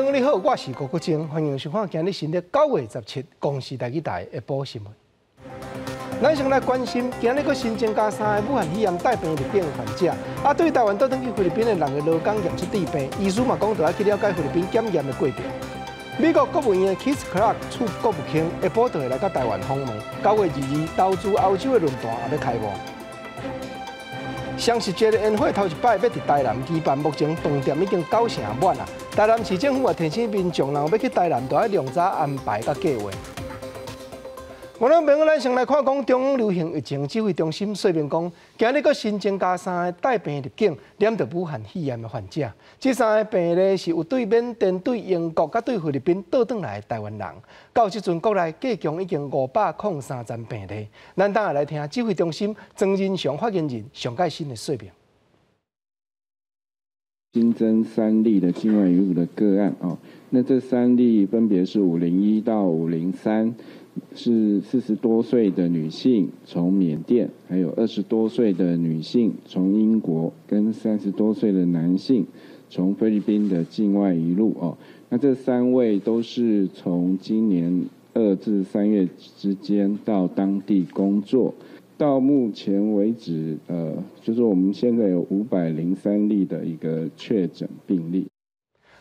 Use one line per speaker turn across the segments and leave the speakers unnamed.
朋友你好，我是郭國晶，歡迎收看今日新曆9月17公視台語台的報新聞。咱先來關心，今日閣新增加三个武漢肺炎帶病入境患者，啊，對台灣倒轉去菲律賓的六个勞工驗出致病，醫師嘛講著愛去了解菲律賓檢驗的過程。美國國務院的 Keith Kellogg 次國務卿下晡就會來到台灣訪問。9月22，投資歐洲的論壇也欲開幕。雙十節的煙火頭一擺欲佇台南舉辦，目前當店已經九成滿啊！台南市政府也提醒民眾，若欲去台南，著愛良早安排佮計畫。觀眾朋友，咱先來看講中央流行疫情指揮中心說明講，今日閣新增加三个帶病入境、染著武漢肺炎的患者。這三个病例是有對緬甸、對英國、佮對菲律賓倒轉來的台灣人。到這陣國內計共已經503例病例。咱等下來聽指揮中心莊人祥發言人上蓋新的說明。
新增三例的境外移入的個案哦，那這三例分別是501到503。是40多歲的女性從緬甸，還有20多歲的女性從英國，跟30多歲的男性從菲律賓的境外移入哦。那這三位都是從今年2至3月之間到當地工作。到目前為止，就是我們現在有503例的一個確診病例。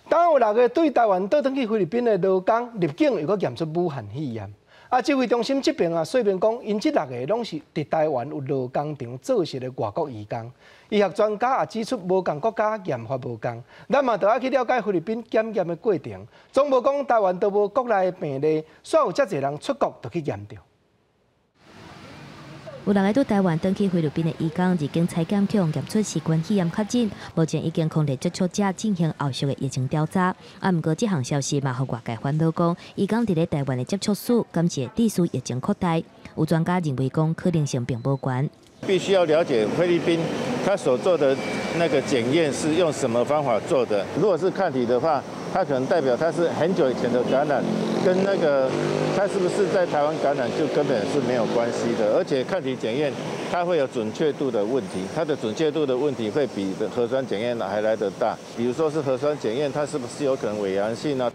當有六个對台灣倒轉去菲律賓的勞工入境，又閣驗出武漢肺炎。啊，指揮中心這邊啊，說明講，𪜶這六个攏是佇台灣有勞工場做事的外國移工。醫學專家也指出，無仝國家驗法無仝，咱嘛著愛去了解菲律賓檢驗的過程。總無講台灣都無國內的病例，煞有遮濟人出國就去驗著。
有六个對台灣轉去菲律賓的移工，入境採檢予驗出新冠肺炎確診，目前已經控制接觸者進行後續的疫情調查。啊，毋過這項消息嘛，予外界煩惱講，移工佇咧台灣的接觸史，敢是會致使疫情擴大？有專家認為講，可能性並無懸。
必須要了解菲律賓他所做的那個檢驗是用什麼方法做的。如果是抗體的話，它可能代表它是很久以前的感染，跟那個它是不是在台灣感染就根本是沒有關係的。而且抗體檢驗它會有準確度的問題，它的準確度的問題會比核酸檢驗還來得大。比如說是核酸檢驗，它是不是有可能偽陽性呢？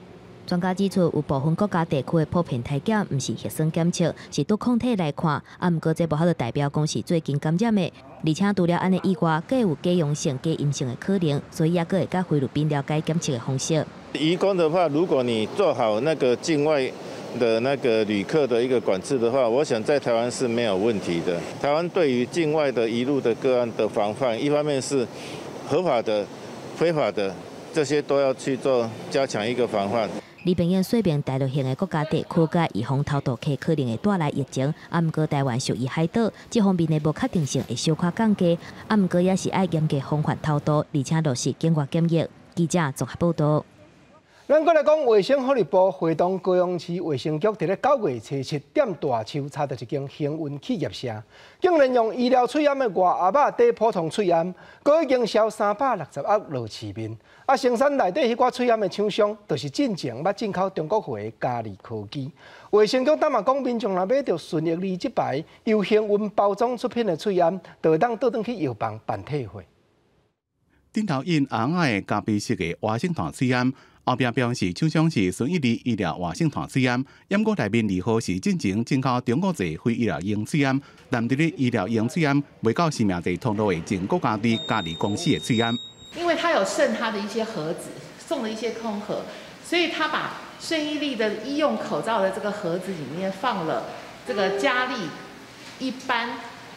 專家指出，有部分國家地區的普遍篩檢，毋是核酸檢測，是拄抗體來看。啊，毋過這無法度代表講是最近感染的。而且除了按呢以外，閣有假陽性、假陰性的可能，所以猶閣會佮菲律賓了解檢測的方式。
移工的話，如果你做好那個境外的那個旅客的一個管制的話，我想在台灣是沒有問題的。台灣對於境外的移入的個案的防範，一方面是合法的、非法的，這些都要去做加強一個防範。
李炳英說明，大陸型的國家地區佮預防偷渡客可能會帶來疫情，啊，毋過台灣屬於海島，這方面的無確定性會小可降低，啊，毋過也是愛嚴格防範偷渡，而且落實境外檢疫。記者綜合報道。
咱閣來講，衛生福利部會同高雄市衛生局佇咧9月初7踮大樹查著一間興運企業社，竟然用醫療喙罨的外盒仔底普通喙罨，閣去營銷360盒落市面。啊，生產內底彼寡喙罨的廠商，就是進前捌進口中國貨的嘉利科技。衛生局當嘛講，民眾若買著順益利這牌由興運包裝出品的喙罨，就會當倒轉去藥房辦退貨。
頂頭印紅仔的咖啡色的活性炭喙罨。後壁標示廠商是順益利醫療活性炭喙罨，毋過內面字號是進前進口中國製非醫療用喙罨，但佇咧醫療用喙罨賣到市面濟通路的前國家的嘉利公司的喙罨。
因為他有剩他的一些盒子，送了一些空盒，所以他把順益利的醫用口罩的這個盒子裡面放了這個嘉利一般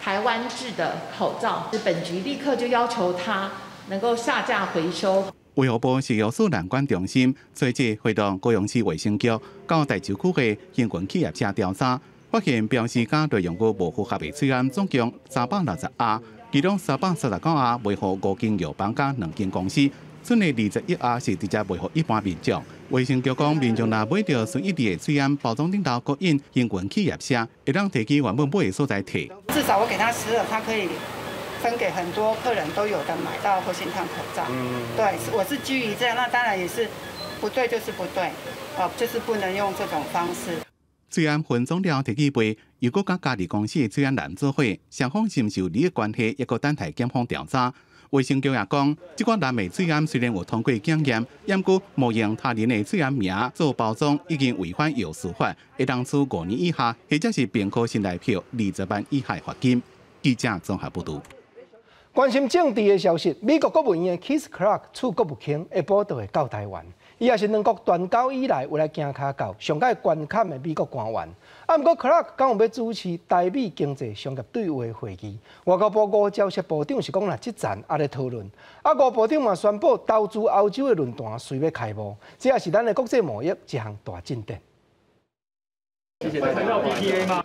台灣製的口罩，本局立刻就要求他能夠下架回收。
衛福部食藥署難管中心隨即會同高雄市衛生局到大樹區的興運企業社調查，發現標示佮內容物無符合的喙罨總共360盒，其中339盒賣予五間藥房佮兩間公司，剩的21盒是直接賣予一般民眾。衛生局講，民眾若買著順益利的喙罨包裝頂頭閣印興運企業社，會當提去原本買的所在退。
至少我給他10盒，他可以分給很多客人都有的買到活性炭口罩。對，我是基於這樣，那當然也是不對，就是不對，哦，就是不能用這種方式。
喙罨分裝了提去賣，又閣佮嘉利公司的喙罨男做伙，雙方是毋是有利益關係，猶閣等待檢方調查。衛生局也講，這款藍莓喙罨雖然有通過檢驗，毋過冒用他人的喙罨名做包裝，已經違反藥事法，會當處5年以下，或者是憑可新台票20萬以下罰金。記者綜合報導。
關心政治的消息，美國國務院的 Keith Kellogg 次國務卿下晡就會到台灣。伊也是兩國斷交以來有來行跤到上蓋懸坎的美國官員。啊，毋過 Kellogg 敢有欲主持台美經濟商業對話會議？外交部吳釗燮部長是講啦，這層猶咧討論。啊，吳部長嘛宣布投資歐洲的論壇隨欲開幕，這也是咱的國際貿易一項大進展。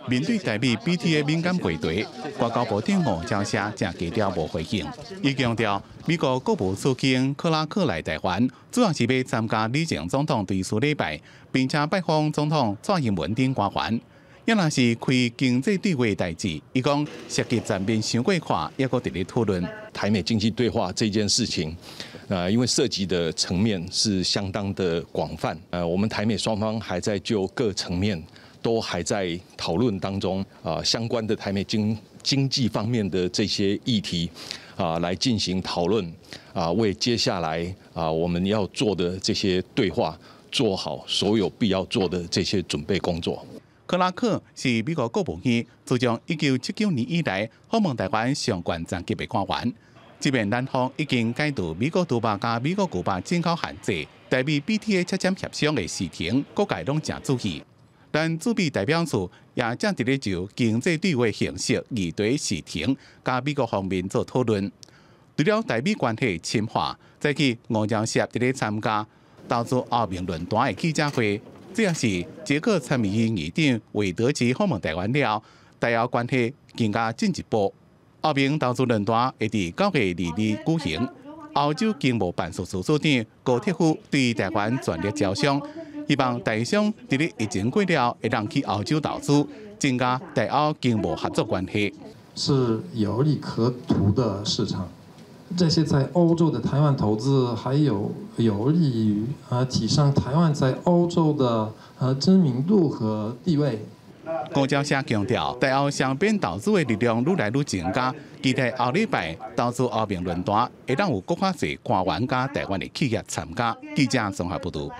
面對台美 BTA 敏感話題，外交部長吳釗燮誠低調無回應。伊強調，美國國務次卿克拉克來台灣，主要是欲參加李前總統追思禮拜，並且拜訪總統蔡英文等官員。抑若是開經濟對話代誌，伊講涉及層面傷過闊，猶閣佇咧討論。
台美經濟對話這件事情，因為涉及的層面是相當的廣泛，我們台美雙方還在就各層面都還在討論當中，相關的台美經濟方面的這些議題，來進行討論，為接下來我們要做的這些對話做好所有必要做的這些準備工作。
克拉克是美國國務院自從1979年以來訪問台灣上懸層級的官員。這邊咱方已經解除美國杜巴佮美國古巴進口限制，台美 BTA 撤簽協商的事情，各界攏誠注意。咱駐美代表處也正佇咧就經濟對話形式議題事情，佮美國方面做討論。除了台美關係深化，早起吳釗燮佇咧參加投資歐盟論壇的記者會，這也是捷克參議院議長韋德奇訪問台灣了，台歐關係更加進一步。歐盟投資論壇會佇9月22舉行。歐洲經貿辦事處處長高鐵夫對台灣全力招商，希望台商佇咧疫情過了會當去歐洲投資，增加台歐經貿合作關係。
是有利可圖的市場，這些在歐洲的台灣投資，還有有利於提升台灣在歐洲的知名度和地位。
吳釗燮強調，台歐雙邊投資的力量愈來愈增加，期待後禮拜投資歐盟論壇會當有閣較濟官員佮台灣的企業參加。記者綜合報導。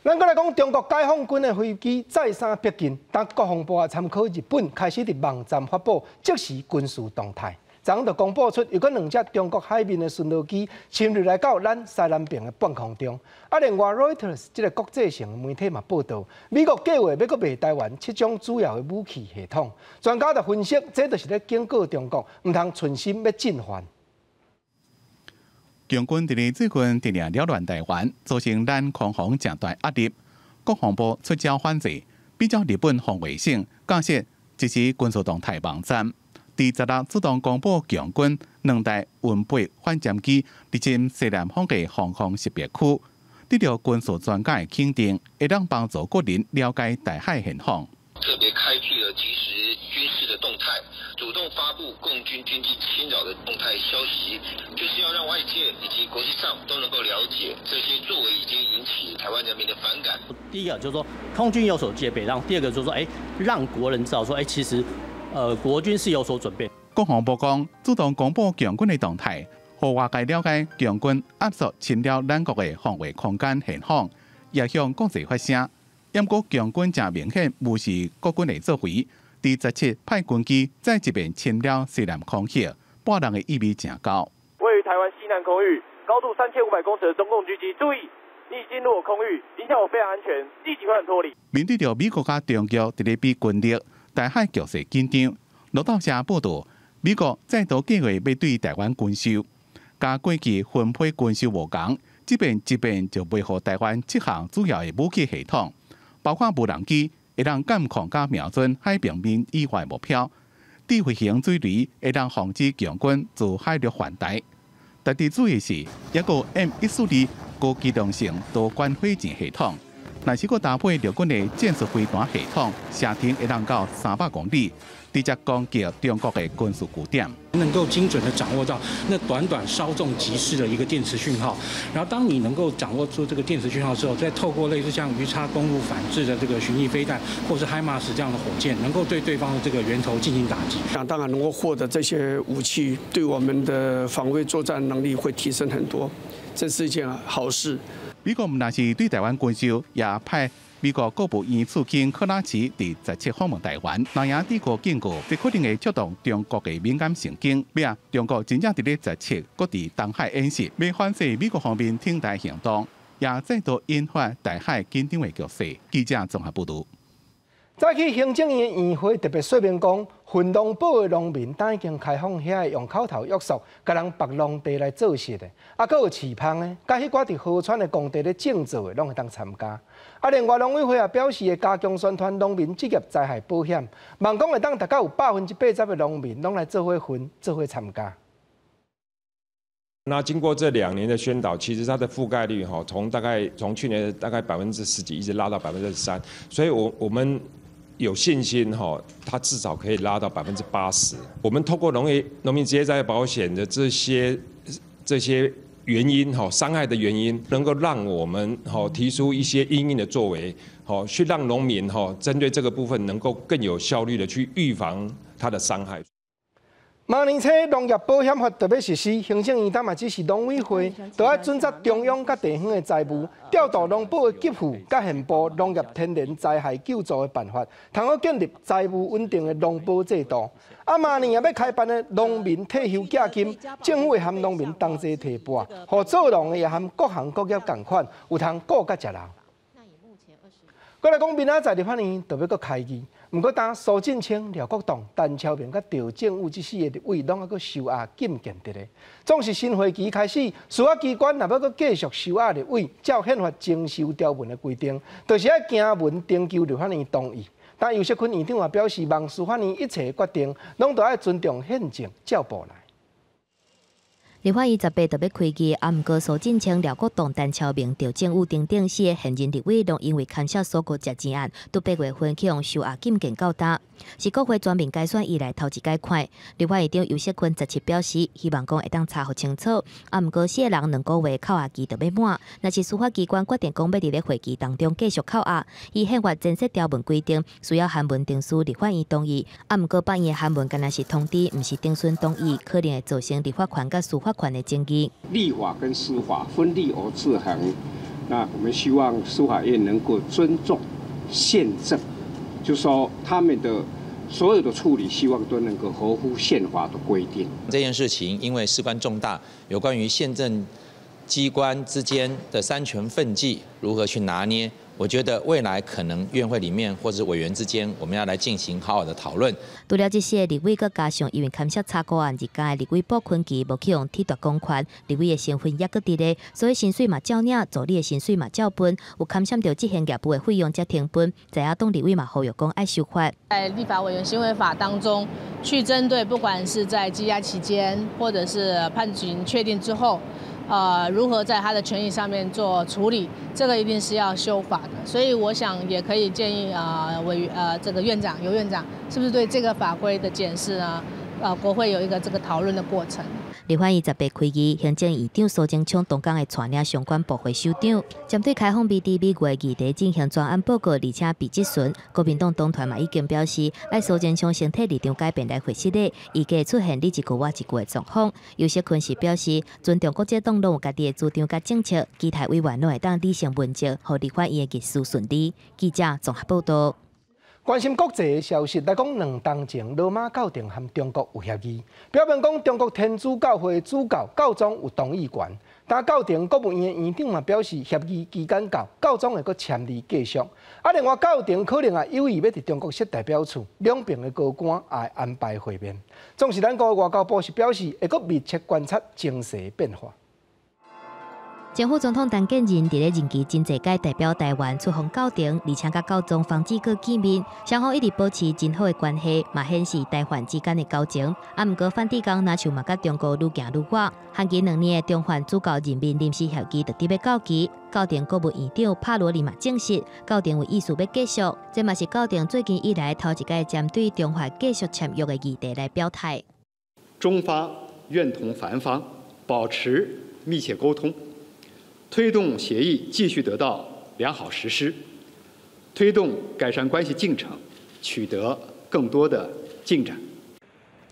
咱閣來講，中國解放軍的飛機再三逼近，但國防部也參考日本開始佇網站發布即時軍事動態。昨昏就公布出有閣兩隻中國海面的巡邏機侵入來到咱西南邊的半空中。啊，另外 Reuters 這个國際性的媒體嘛報道，美國計劃欲閣賣台灣七種主要的武器系統。專家就分析，這就是咧警告中國，毋通存心欲進犯。
共軍佇咧最近定定擾亂台灣，造成咱空防誠大壓力。國防部出招反制，比照日本防衛省架設即時軍事動態網站。佇16主動公布共軍兩台運八反潛機入侵西南方的防空識別區，得到軍事專家的肯定，會當幫助國人了解台海現況。
特別開闢了即時軍事的動態，主動發布共軍軍機侵擾的動態消息，就是要讓外界以及國際上都能夠了解這些作為已經引起台灣人民的反感。
第一個就是說空軍有所戒備，然後第二個就是說，讓國人知道說，其實，國軍是有所準備。
國防部講，主動公布共軍的動態，予外界了解共軍壓縮侵擾咱國的防衛空間現況，也向國際發聲。毋過共軍誠明顯無視國軍的作為，佇17派軍機再一遍侵擾西南空域，跋人的意味誠高。
位於台灣西南空域，高度3500公尺的中共軍機，注意，你已進入我空域，影響我飛行安全，立即快脫離。
面對著美國佮中國佇咧比軍力，台海局勢緊張。路透社報道，美國再度計劃欲對台灣軍售，佮過去分批軍售無仝，這遍一遍就賣予台灣七項主要的武器系統，包括無人機，會當監控佮瞄準海平面以外目標；智慧型水雷會當防止共軍自海陸犯台。值得注意是，抑閣 M142高機動性多管火箭系統，若是閣搭配陸軍的戰術飛彈系統，射程會當到300公里，直接攻擊中國的軍事據點。
能夠精準的掌握到那短短稍縱即逝的一個電磁訊號，然後當你能夠掌握住這個電磁訊號之後，再透過類似像魚叉公路反制的這個巡弋飛彈，或是海馬斯這樣的火箭，能夠對對方的這個源頭進行打擊。
那當然能夠獲得這些武器，對我們的防衛作戰能力會提升很多，這是一件好事。
美國毋但是對台灣軍售，也派美國國務院次卿克拉奇佇17訪問台灣。南亞智庫警告，這可能會觸動中國的敏感神經。尾仔，中國真正佇咧17閣佇東海演習，欲反制美國方面挺台行動，也再度引發台海緊張的局勢。記者綜合報導。
早起行政院院會特別說明講，份農保的農民當已經開放遐用口頭約束，共人縛農地來做穡的，啊，閣有飼蜂的，佮彼寡佇河川的工地咧種作的，攏會當參加。啊，另外農委會也表示會加強宣傳農民職業災害保險，望講會當達到有80%的農民攏來做伙分，做伙參加。
那經過這2年的宣導，其實它的覆蓋率哈，從大概從去年大概百分之十幾，一直拉到23%，所以我們有信心哈，它至少可以拉到80%。我們透過農民職業災害保險的這些原因哈，傷害的原因，能夠讓我們哈提出一些因應的作為，好去讓農民哈針對這個部分能夠更有效率的去預防它的傷害。
明年初農業保險法就欲實施，行政院當嘛指示農委會，都愛準則中央佮地方的財務，調度農保的給付，佮憲報農業天然災害救助的辦法，通好建立財務穩定的農保制度。啊，明年也欲開辦的農民退休寄金，政府會和農民同齊提撥，予做農的也和各行各業仝款，有通顧甲食老。閣來講，明仔載立法院就欲閣開議，毋過當蘇貞昌、廖國棟、陳超明佮趙正宇這四个立委攏猶閣收押禁見佇咧。總是新會期開始，司法機關若欲閣繼續收押立委，照憲法增修條文的規定，就是愛行文徵求立法院同意。但游錫堃院長也表示，望司法院一切決定，攏著愛尊重憲政，照步來。
立法院18就欲開議，啊，毋過蘇貞昌、廖國棟、陳超明、趙正宇等等四个現任立委，攏因為牽涉鎖國食錢案，佇8月份去予收押禁見到今，是國會全面改選以來頭一擺款。立法院長游錫堃17表示，希望講會當查予清楚。啊，毋過四个人2個月扣押期就欲滿，若是司法機關決定講欲佇咧會期當中繼續扣押，依憲法增設條文規定，需要函文徵詢立法院同意。啊，毋過法院的函文敢若是通知，毋是徵詢同意，可能會造成立法權佮司法權的爭議。
立法跟司法分立而制衡，那我們希望司法院能夠尊重憲政，就說他們的所有的處理，希望都能夠合乎憲法的規定。
這件事情因為事關重大，有關於憲政機關之間的三權分際如何去拿捏，我覺得未來可能院會裡面或者委員之間，我們要來進行好好的討論。
除了這些立委，閣加上因為牽涉查膏案，而家的立委傅崐萁無去予褫奪公權，立委的身份猶閣佇咧，所以薪水嘛照領，助理的薪水嘛照分，有牽涉著執行業務的費用才停分。在野黨立委嘛呼籲講愛修法。
在立法委員行為法當中，去針對不管是在羈押期間，或者是判刑確定之後，如何在他的權益上面做處理，這個一定是要修法的。所以我想也可以建議啊，委這個院長游院長，是不是對這個法規的檢視呢？國會有一個這個討論的過程。
立法院18開議，行政院長蘇貞昌當工會帶領相關部會首長，針對開放美豬美牛議題進行專案報告，而且被質詢。國民黨黨團嘛已經表示，愛蘇貞昌先提立場改變來回失禮，預計出現你一句我一句的狀況。游錫堃是表示，尊重國際黨攏有家己的主張佮政策，期待委員攏會當理性問責，予立法院的議事順利。記者綜合報道。
關心國際的消息來講，2冬前羅馬教廷和中國有協議，表明講中國天主教會主教教宗有同意權。但教廷國務院的院長嘛表示，協議期間到，教宗會閣簽字繼續。啊，另外教廷可能也有意欲佇中國設代表處，兩邊的高官也會安排會面。總是咱國外交部是表示，會閣密切觀察情勢變化。
前副總統陳建仁佇咧任期真濟屆代表台灣出訪教廷，而且佮教宗方濟各見面，雙方一直保持真好的關係，嘛顯示台梵之間的交情。啊，毋過梵蒂岡若像嘛佮中國愈行愈遠，限期2年的中梵主教任命臨時協議就佇欲到期，教廷國務院長帕羅林嘛證實，教廷有意思欲繼續，這嘛是教廷最近以來頭一擺針對中梵繼續簽約的議題來表態。
中方願同梵方保持密切溝通，推動協議繼續得到良好實施，推動改善關係進程取得更多的進展。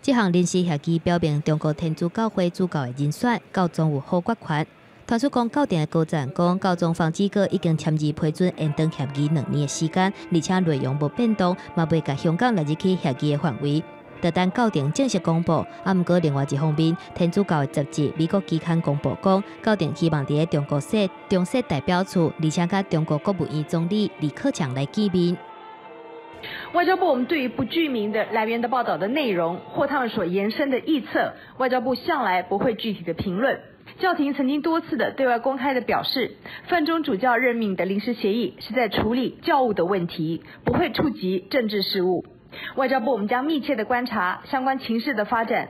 這項臨時協議表明，中國天主教會主教的人選，教宗有否決權。傳出講，教廷的高層講，教宗方濟各已經簽字批准延長協議2年的時間，而且內容無變動，嘛袂共香港納入去協議的範圍。就等教廷正式公布，啊，毋過另外一方面，天主教的雜誌《美國期刊》公布講，教廷希望佇咧中國設常設代表處，而且佮中國國務院總理李克強來見面。
外交部，我們對於不具名的來源的報道的內容或他們所延伸的臆測，外交部向來不會具體的評論。教廷曾經多次的對外公開的表示，梵中主教任命的臨時協議是在處理教務的問題，不會觸及政治事務。外交部，我們將密切的觀察相關情勢的發展。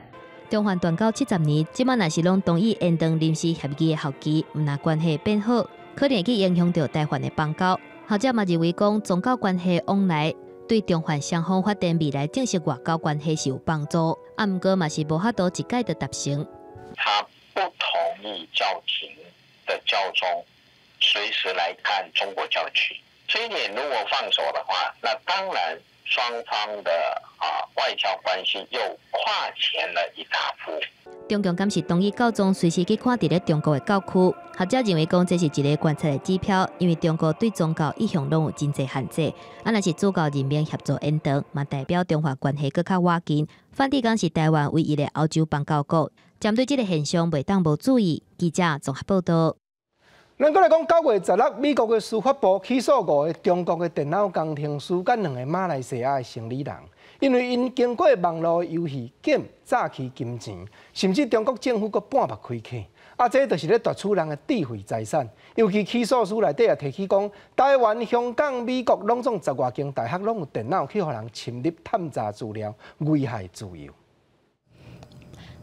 中梵斷交70年，這擺若是攏同意延長臨時協議的效期，毋但關係變好，可能會去影響著台梵的邦交。學者嘛認為講，宗教關係往來對中梵雙方發展未來正式外交關係是有幫助，啊，毋過嘛是無法度一概就達成。
他不同意教廷的教宗隨時來看中國教區，這一點如果放手的話，那當然雙方的外交關係又跨前了一大步。
中共敢是同意教宗隨時去看佇咧中國的教區？學者認為講這是一个觀察的指標，因為中國對宗教一向攏有真濟限制。啊，若是主教任命協助延長，嘛代表中梵關係閣較倚近。梵蒂岡是台灣唯一的歐洲邦交國，針對這个現象，袂當無注意。記者綜合報導。
咱閣來講，9月16，美國的司法部起訴五个中國的電腦工程師佮兩个馬來西亞的生理人，因為𪜶經過網路遊戲 game 詐欺金錢，甚至中國政府閣半目開客，啊，這就是咧奪取人的智慧財產。尤其起訴書內底也提起講，台灣、香港、美國攏總十外間大學攏有電腦去予人侵入探查資料，危害自由。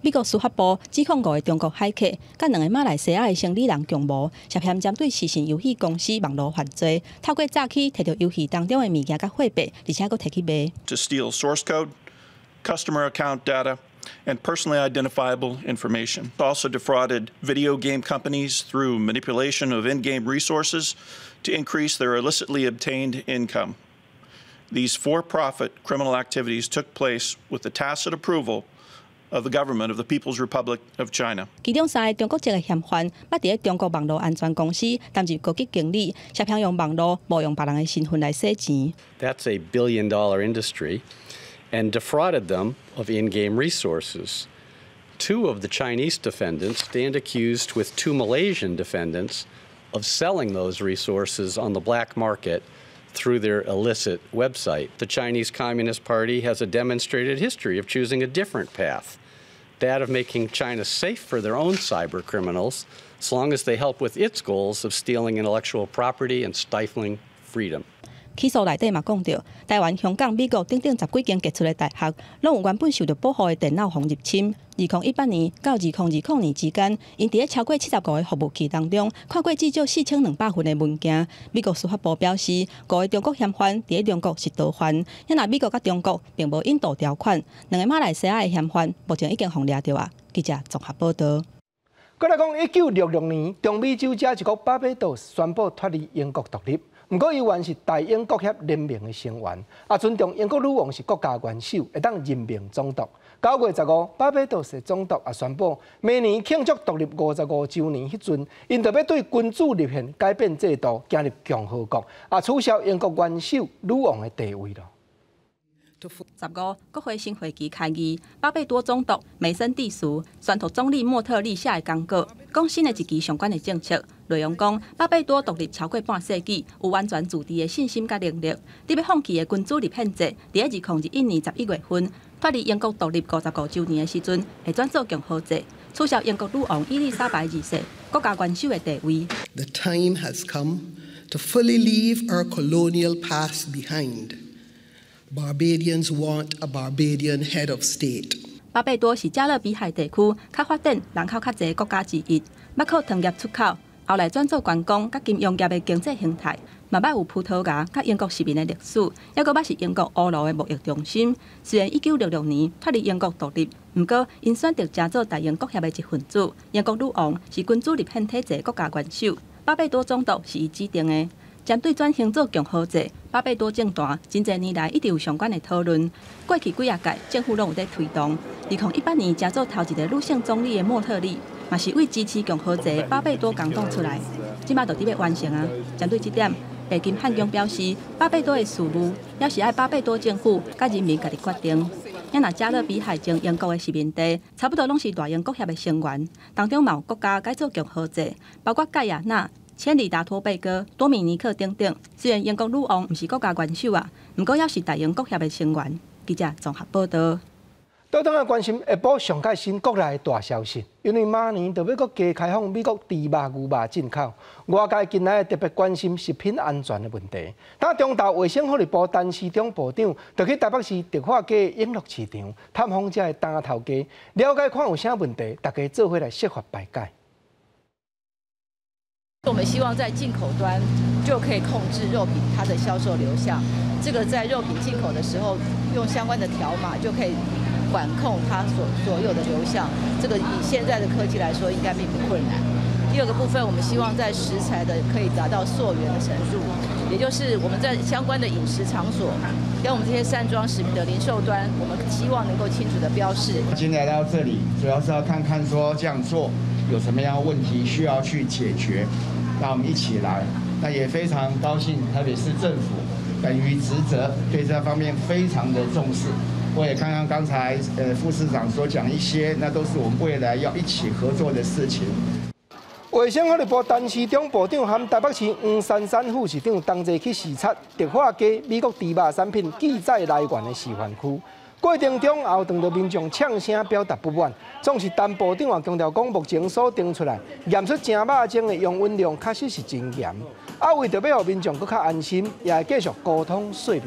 美國司法部指控五个中國駭客，佮兩个馬來西亞的生理人共謀，涉嫌針對視訊遊戲公司網路犯罪，透過詐欺提著遊戲當中的物件佮貨幣，而且閣提去賣。
To steal source code, customer account data, and personally identifiable information. Also defrauded video game companies through manipulation of in-game resources to increase their illicitly obtained income. These for-profit criminal activities took place with the tacit approval of the government of the People's Republic of China.
其中三个中國籍的嫌犯，捌佇咧中國網路安全公司擔任高級經理，涉嫌用網路冒用別人的身份來洗錢。
That's a billion dollar industry, and defrauded them of in-game resources. Two of the Chinese defendants stand accused with two Malaysian defendants of selling those resources on the black market through their illicit website. The Chinese Communist Party has a demonstrated history of choosing a different path, that of making China safe for their own cyber criminals, as long as they help with its goals of stealing intellectual property and stifling freedom.
起訴內底嘛講著，台灣、香港、美國等等十幾間傑出的大學，攏有原本受著保護的電腦予入侵。2018年到2020年之間，𪜶佇咧超過75个服務器當中，看過至少4200份的文件。美國司法部表示，五个中國嫌犯佇咧中國是逃犯，因為美國佮中國並無引渡條款。兩个馬來西亞的嫌犯目前已經予掠著啊。記者綜合報導。
閣來講，1966年，中美洲這一國巴貝多斯宣布脫離英國獨立。毋過，伊原是大英國協聯盟的成員，也尊重英國女王是國家元首，會當任命總督。9月15，巴貝多斯的總督也宣布，明年慶祝獨立55週年彼陣，𪜶就欲對君主立憲改變制度，加入共和國，也取消英國元首女王的地位囉。
15國會新會期開議，巴貝多總督梅森蒂斯宣讀總理莫特利寫的公告，講新的一期相關的政策。內容講，巴貝多獨立超過半世紀，有完全自治的信心佮能力。佇欲放棄的君主立憲制，佇2021年11月份脫離英國獨立55週年的時陣，會轉做共和制。取消英國女王伊麗莎白二世國家元首的地位。
The time has come to fully leave our colonial past behind. Barbadians want a Barbadian head of state.
巴貝多是加勒比海地區較發展、人口較濟國家之一，捌靠糖業出口，後來轉做觀光佮金融業的經濟形態，嘛捌有葡萄牙佮英國殖民的歷史，猶閣捌是英國烏盧的貿易中心。雖然1966年脫離英國獨立，毋過𪜶選擇成做大英國協的一份子。英國女王是君主立憲體制國家元首，巴貝多總督是伊指定的。針對轉型做共和制，巴貝多政壇真濟年來一直有相關的討論。過去幾仔屆政府攏有佇推動。2018年成做頭一个女性總理的莫特利，嘛是為支持共和制巴貝多工黨出來，這馬就佇欲完成啊。針對這點，白金漢宮表示，巴貝多的事務猶是愛巴貝多政府佮人民家己決定。啊若加勒比海前英國的殖民地，差不多攏是大英國協的成員，當中嘛有國家改做共和制，包括蓋亞那、千里達托貝哥、多米尼克等等。雖然英國女王毋是國家元首啊，毋過猶是大英國協的成員。記者綜合報導。
倒轉來關心下晡上蓋新國內的大消息，因為明年就欲閣加開放美國豬肉、牛肉進口，外界近來特別關心食品安全的問題。當中晝衛生福利部陳時中部長就去台北市迪化街永樂市場探訪這个擔頭家，了解看有啥問題，大家做伙來設法排解。
我們希望在進口端就可以控制肉品它的銷售流向，這個在肉品進口的時候用相關的條碼就可以管控它所有的流向。這個以現在的科技來說，應該並不困難。第二個部分，我們希望在食材的可以達到溯源的程度，也就是我們在相關的飲食場所，跟我們這些散裝食品的零售端，我們希望能夠清楚的標示。
今天來到這裡，主要是要看看說這樣做有什麼樣的問題需要去解決。那我們一起來，那也非常高興，台北市政府敢於職責，對這方面非常的重視。我也看看剛才副市長所講一些，那都是我們未來要一起合作的事情。
衛生福利部陳時中部長和台北市黃珊珊副市長同齊去視察迪化街美國豬肉產品記載來源的示範區。過程中也有當著民眾嗆聲表達不滿，總是陳部長也強調講，目前所定出來驗出成肉中的溶溫量確實是真嚴。啊，為著欲予民眾閣較安心，也會繼續溝通說明。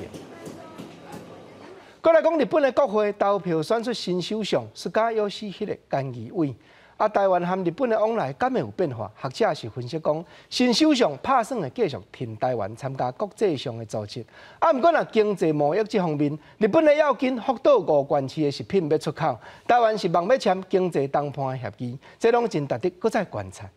閣來講，日本的國會投票選出新首相，菅義偉菅義偉。啊，台灣和日本的往來敢會有變化？學者是分析講，新首相拍算會繼續挺台灣參加國際上的組織。啊，毋過若經濟貿易這方面，日本的要緊福島五縣市的食品欲出口，台灣是望欲簽經濟談判的協議，這攏真值得閣再觀察。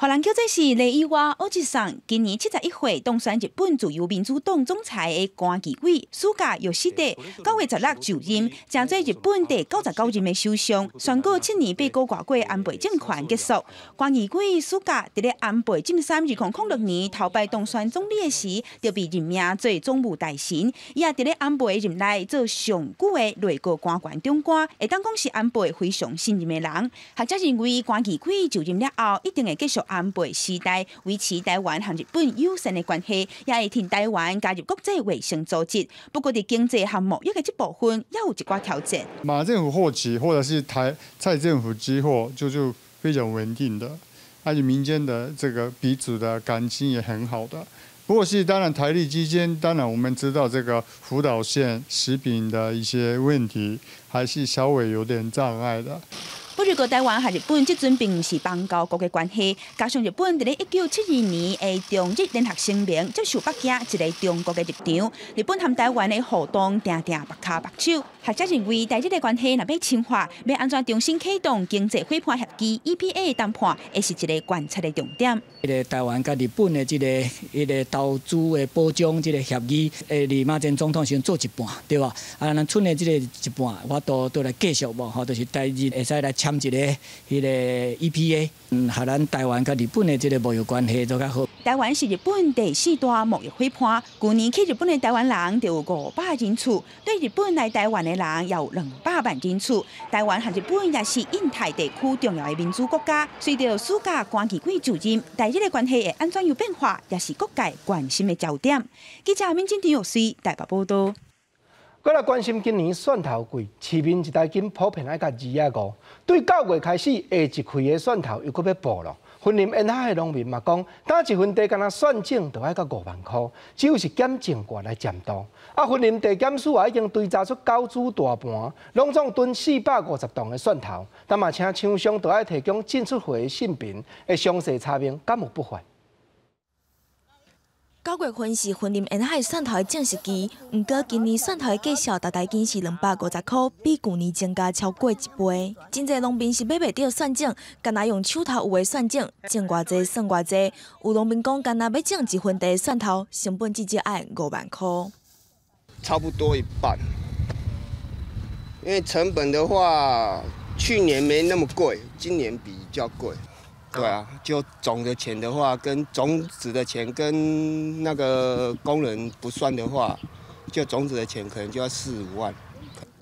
予人叫做是れいわおじさん，今年71歲當選日本自由民主黨總裁的菅義偉，菅義偉9月16就任，成做日本第99任的首相，宣告7年8個外過安倍政權結束。菅義偉菅佇咧安倍晉三2006年頭擺當選總理的時，就被任命做總務大臣，伊也佇咧安倍任內做上久的內閣官員長官，會當講是安倍非常信任的人。學者認為，菅義偉就任了後，一定會繼續安倍時代維持台灣和日本友善的關係，也會挺台灣加入國際衛生組織。不過，佇經濟和貿易的這部分，也有一寡挑戰。
馬政府後期或者是台蔡政府之後，就非常穩定的，而且民間的這個彼此的感情也很好的。不過是當然台日之間，當然我們知道這個福島縣食品的一些問題，還是稍微有點障礙的。
不過，台灣和日本這陣並毋是邦交國的關係，加上日本佇咧1972年的中日聯合聲明接受北京一個中國的立場，日本和台灣的互動定定目跤目手。學者認為，台日的關係若欲深化，欲按怎重新啟動經濟夥伴協議 EPA 談判，會是一个觀察的重點。
彼个台灣佮日本的這个彼个投資的保障這个協議，佇馬前總統時陣做一半，對無？啊，咱賰的這个一半，有法度倒來繼續無？吼，就是台日會使來簽一个彼个 EPA，予咱台灣佮日本的這个貿易關係做較好。
台灣是日本第四大貿易夥伴，舊年去日本的台灣人就有500人次，對日本來台灣的人也有200萬人次。台灣和日本也是印太地區重要的民主國家。隨著菅義偉就任，台日的關係會按怎樣變化，也是各界關心的焦點。記者民進張玉穗台北報導。
閣來關心今年蒜頭貴，市面一大斤普遍愛共25。對9月開始，下一季的蒜頭又閣欲補囉。雲林沿海的農民嘛講，擔一分地干焦蒜種就愛到5萬箍，只有是減種過來佔多。啊，雲林地檢署也已經追查出九株大盤，攏總囤450棟的蒜頭，但嘛請廠商都愛提供進出貨的信憑，會詳細查明敢有不法。
9月份是雲林沿海蒜頭的種植期，毋過今年蒜頭的價數逐大斤是250箍，比舊年增加超過一倍。真濟農民是買袂著蒜種，干焦用手頭有的蒜種，種偌濟算偌濟。有農民講，干焦欲種一分地的蒜頭，成本至少愛5萬箍。
差不多一半，因為成本的話，去年沒那麼貴，今年比較貴。對啊，就種的錢的話，跟種子的錢跟那個工人不算的話，就種子的錢可能就要4、5萬。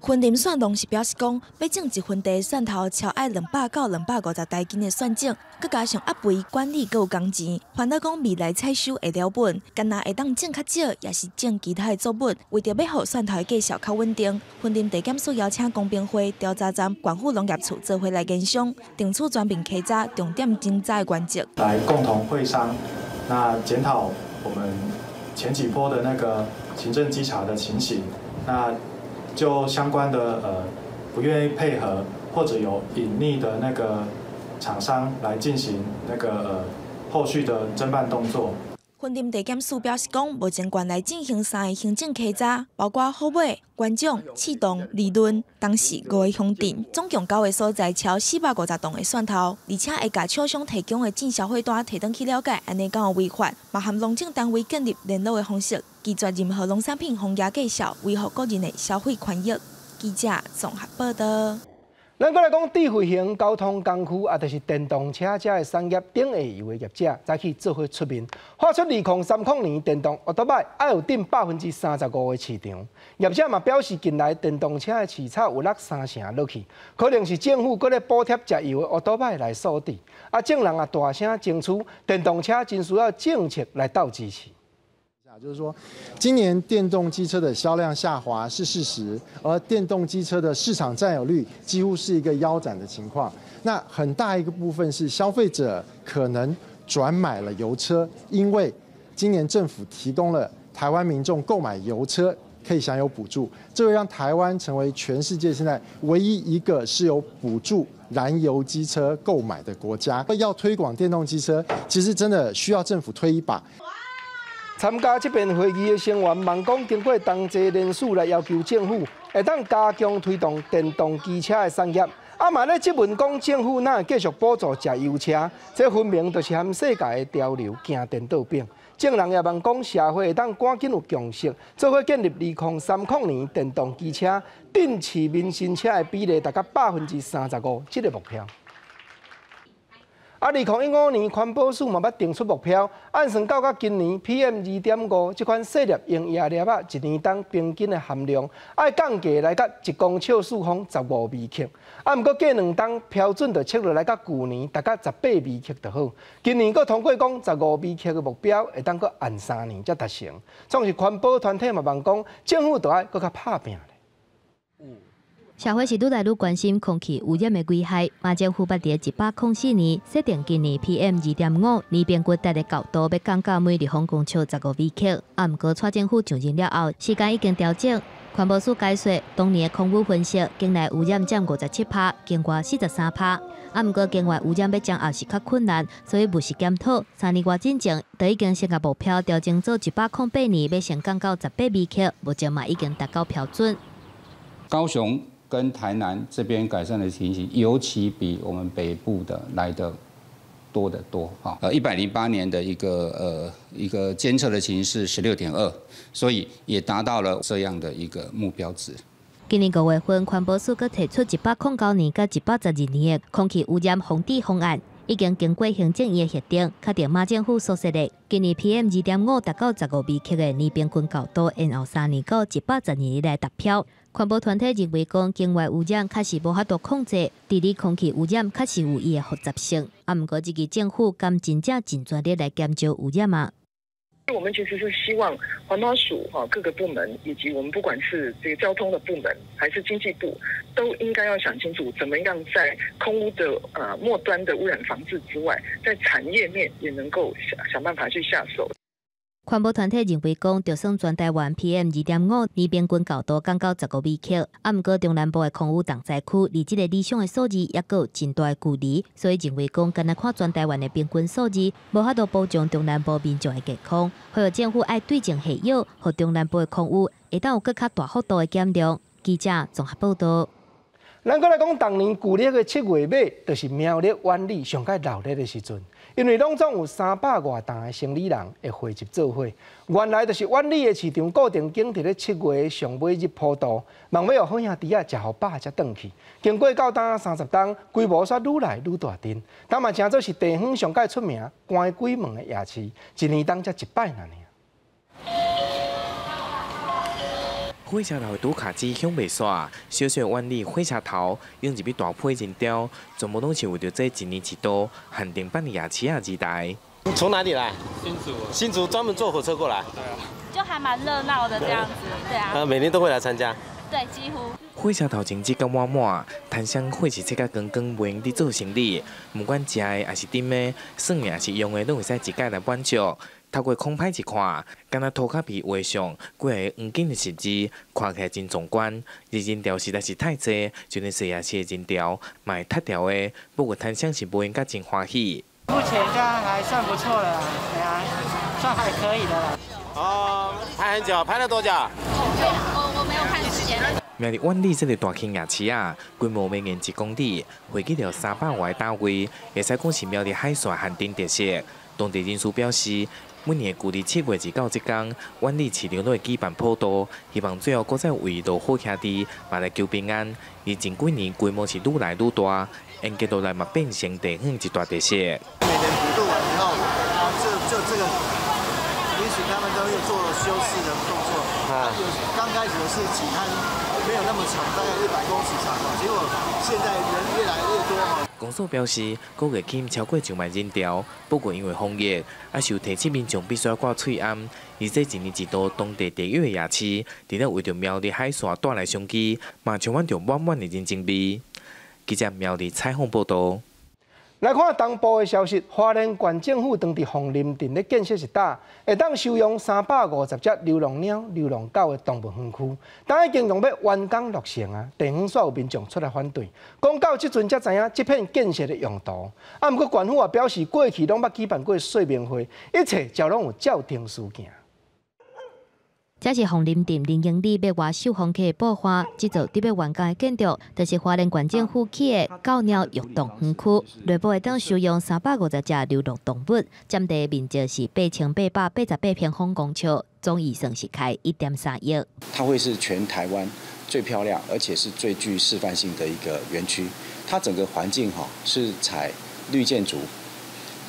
雲林蒜農是表示講，欲種一分地蒜頭，超愛200到250大斤的蒜種，閣加上壓肥管理，閣有工錢，煩惱講未來採收會了本，干焦會當種較少，也是種其他的作物。為著欲予蒜頭的價數較穩定，雲林地檢署邀請公平會調查站、縣府農業處做伙來研商，定出全面稽查、重點偵查的原則，
來共同會商，那檢討我們前幾波的那個行政稽查的情形，那。就相關的不願意配合或者有隱匿的那個廠商來進行那個後續的偵辦動作。
雲林地檢署表示講，目前縣內進行3个行政稽查，包括虎尾、元長、刺桐、利潤，當時5个鄉鎮，總共9个所在超450棟的蒜頭，而且會共廠商提供的進銷貨單提轉去了解，按呢敢有違法，嘛和農政單位建立聯絡的方式，拒絕任何農產品封壓價數，維護個人的消費權益。記者綜合報道。
咱閣來講智慧型交通工具，啊，就是電動車這个產業頂下游的業者，早起做伙出面，喊出2030年電動歐多擺愛有頂35%的市場。業者嘛表示，近來電動車的市場有落3成落去，可能是政府閣咧補貼石油的歐多擺來所致。啊，眾人也大聲爭取電動車真需要政策來鬥支持。
就是說，今年電動機車的銷量下滑是事實，而電動機車的市場佔有率幾乎是一個腰斬的情況。那很大一個部分是消費者可能轉買了油車，因為今年政府提供了台灣民眾購買油車可以享有補助，這會讓台灣成為全世界現在唯一一個是有補助燃油機車購買的國家。要推廣電動機車，其實真的需要政府推一把。
參加這遍會議的成員，望講經過同齊聯署來要求政府會當加強推動電動機車的產業。啊嘛咧質問講政府哪會繼續補助石油車？這分明就是和世界的潮流行顛倒反。眾人也望講社會會當趕緊有共識，做伙建立2030年電動機車頂市面新車的比例達到35%這个目標。啊，2015年環保署嘛捌定出目標，按算到今年 PM2.5這款細粒溶液粒仔，一年當平均的含量愛降低來到一公尺四方15微克。啊，毋過過兩冬標準就設落來到舊年達到18微克就好。今年閣通過講15微克的目標，會當閣按3年才達成。總是環保團體嘛望講，政府著愛閣較拍拚。
社會是愈來愈關心空氣污染的危害。馬政府捌佇104年設定今年 PM2.5年平均值的高度，欲降到每立方公尺15微克。啊，毋過蔡政府上任了後，時間已經調整。環保署解說，當年的空污分析，境內污染佔57%，境外43%。啊，毋過境外污染欲降也是較困難，所以務實檢討。3年外進前，就已經先共目標調整做108年，欲先降到18微克，目前嘛已經達到標準。
高雄跟台南這邊改善的情形，尤其比我們北部的來得多得多哈。108年的一個監測的情形是16.2，所以也達到了這樣的一個目標值。
今年5月份，環保署閣提出109年佮112年的空氣污染防治方案，已經經過行政院的核定，確定馬政府所設的今年 PM2.5達到15微克的年平均高度，延後3年到112年來達標。環保團體認為，講境外污染確實無法度控制，治理空氣污染確實有伊的複雜性。啊，毋過這個政府敢真正盡全力來減少污染嗎？
我們其實是希望環保署哈各個部門，以及我們不管是這個交通的部門，還是經濟部，都應該要想清楚，怎麼樣在空污的末端的污染防治之外，在產業面也能夠想想辦法去下手。
環保團體認為講，就算全台灣 PM 2.5年平均高度降到15微克，啊，毋過中南部的空污重災區離這個理想的數字猶閣有真大的距離，所以認為講，干焦看全台灣的平均數字，無法度保障中南部民眾的健康。呼籲政府愛對症下藥，予中南部的空污會當有閣較大幅度的減量。記者綜合報導。
咱閣來講，逐年舊曆的7月尾，就是苗栗苑裡上蓋熱鬧的時陣，因為攏總有300外檔的生理人會匯集做伙。原來就是苑裡的市場固定緊佇咧7月上尾日普渡，望欲予好兄弟仔食予飽才轉去。經過到今30冬，規模煞愈來愈大陣，當嘛成做是地方上蓋出名關鬼門的夜市，一年當才一擺爾。
火車頭的拄跤機響袂煞，小小苑裡火車頭湧入去大批人潮，全部攏是為著這一年一度限定版的夜市仔而來。
從哪裡來？
新竹。
新竹專門坐火車過來。
對啊。
就還蠻熱鬧的這樣子，對啊。
每年都會來參加。
對，幾乎。
火車頭前擠甲滿滿，攤商貨是切甲光光，袂用佇做生理。毋管食的抑是啉的，耍的抑是用的，攏會使一概來滿足。透過空拍一看，敢若塗跤皮畫上幾个黃金的十字，看起來真壯觀。而人潮實在是太濟，就連細夜市的人潮嘛會塌掉的。不過攤商是無閒甲真歡喜。
目前這樣還算不錯了，對啊，算還可以的啦。
哦，排很久，排了多久？
我沒有看時間。
苗栗苑裡這个大興夜市啊，規模绵延1公里，匯集著300外個單位，會使講是苗栗海線限定特色。當地人士表示，每年舊曆7月2到這天，苑裡市場攏會舉辦普渡，希望最後閣再為落好兄弟嘛來求平安。而近幾年規模是愈來愈大，沿街落來嘛變成地方一大特色。
每年普渡完以後，啊，就這個，也許他們都有做修飾的動作。啊，有剛開始是幾攤，沒有那麼長，大概100公尺長，結果現在人越來越多。
公所表示，估計吸引超過1萬人潮，不過因為防疫，啊受提醒民眾必須要掛喙罨。而這一年一度當地特有的夜市，除了為著苗栗海線帶來商機，嘛充滿著滿滿的人情味。記者苗栗採訪報導。
來看東部的消息，花蓮縣政府當佇鳳林鎮咧建設一搭，會當收容350隻流浪貓、流浪狗的動物園區，但已經用欲完工落成啊，地方煞有民眾出來反對，講到這陣才知影這片建設的用途。啊，毋過縣府也表示，過去攏捌舉辦過說明會，一切就攏有照程序行。
這是鳳林鎮林英里欲外秀風客的布花，這座佇欲完工的建築，就是花蓮縣政府起的狗貓育動園區，內部會當收容350隻流浪動物，佔地面積是8888平方公尺，總預算是開1.3億。
它會是全台灣最漂亮，而且是最具示範性的一個園區。它整個環境哈是採綠建築、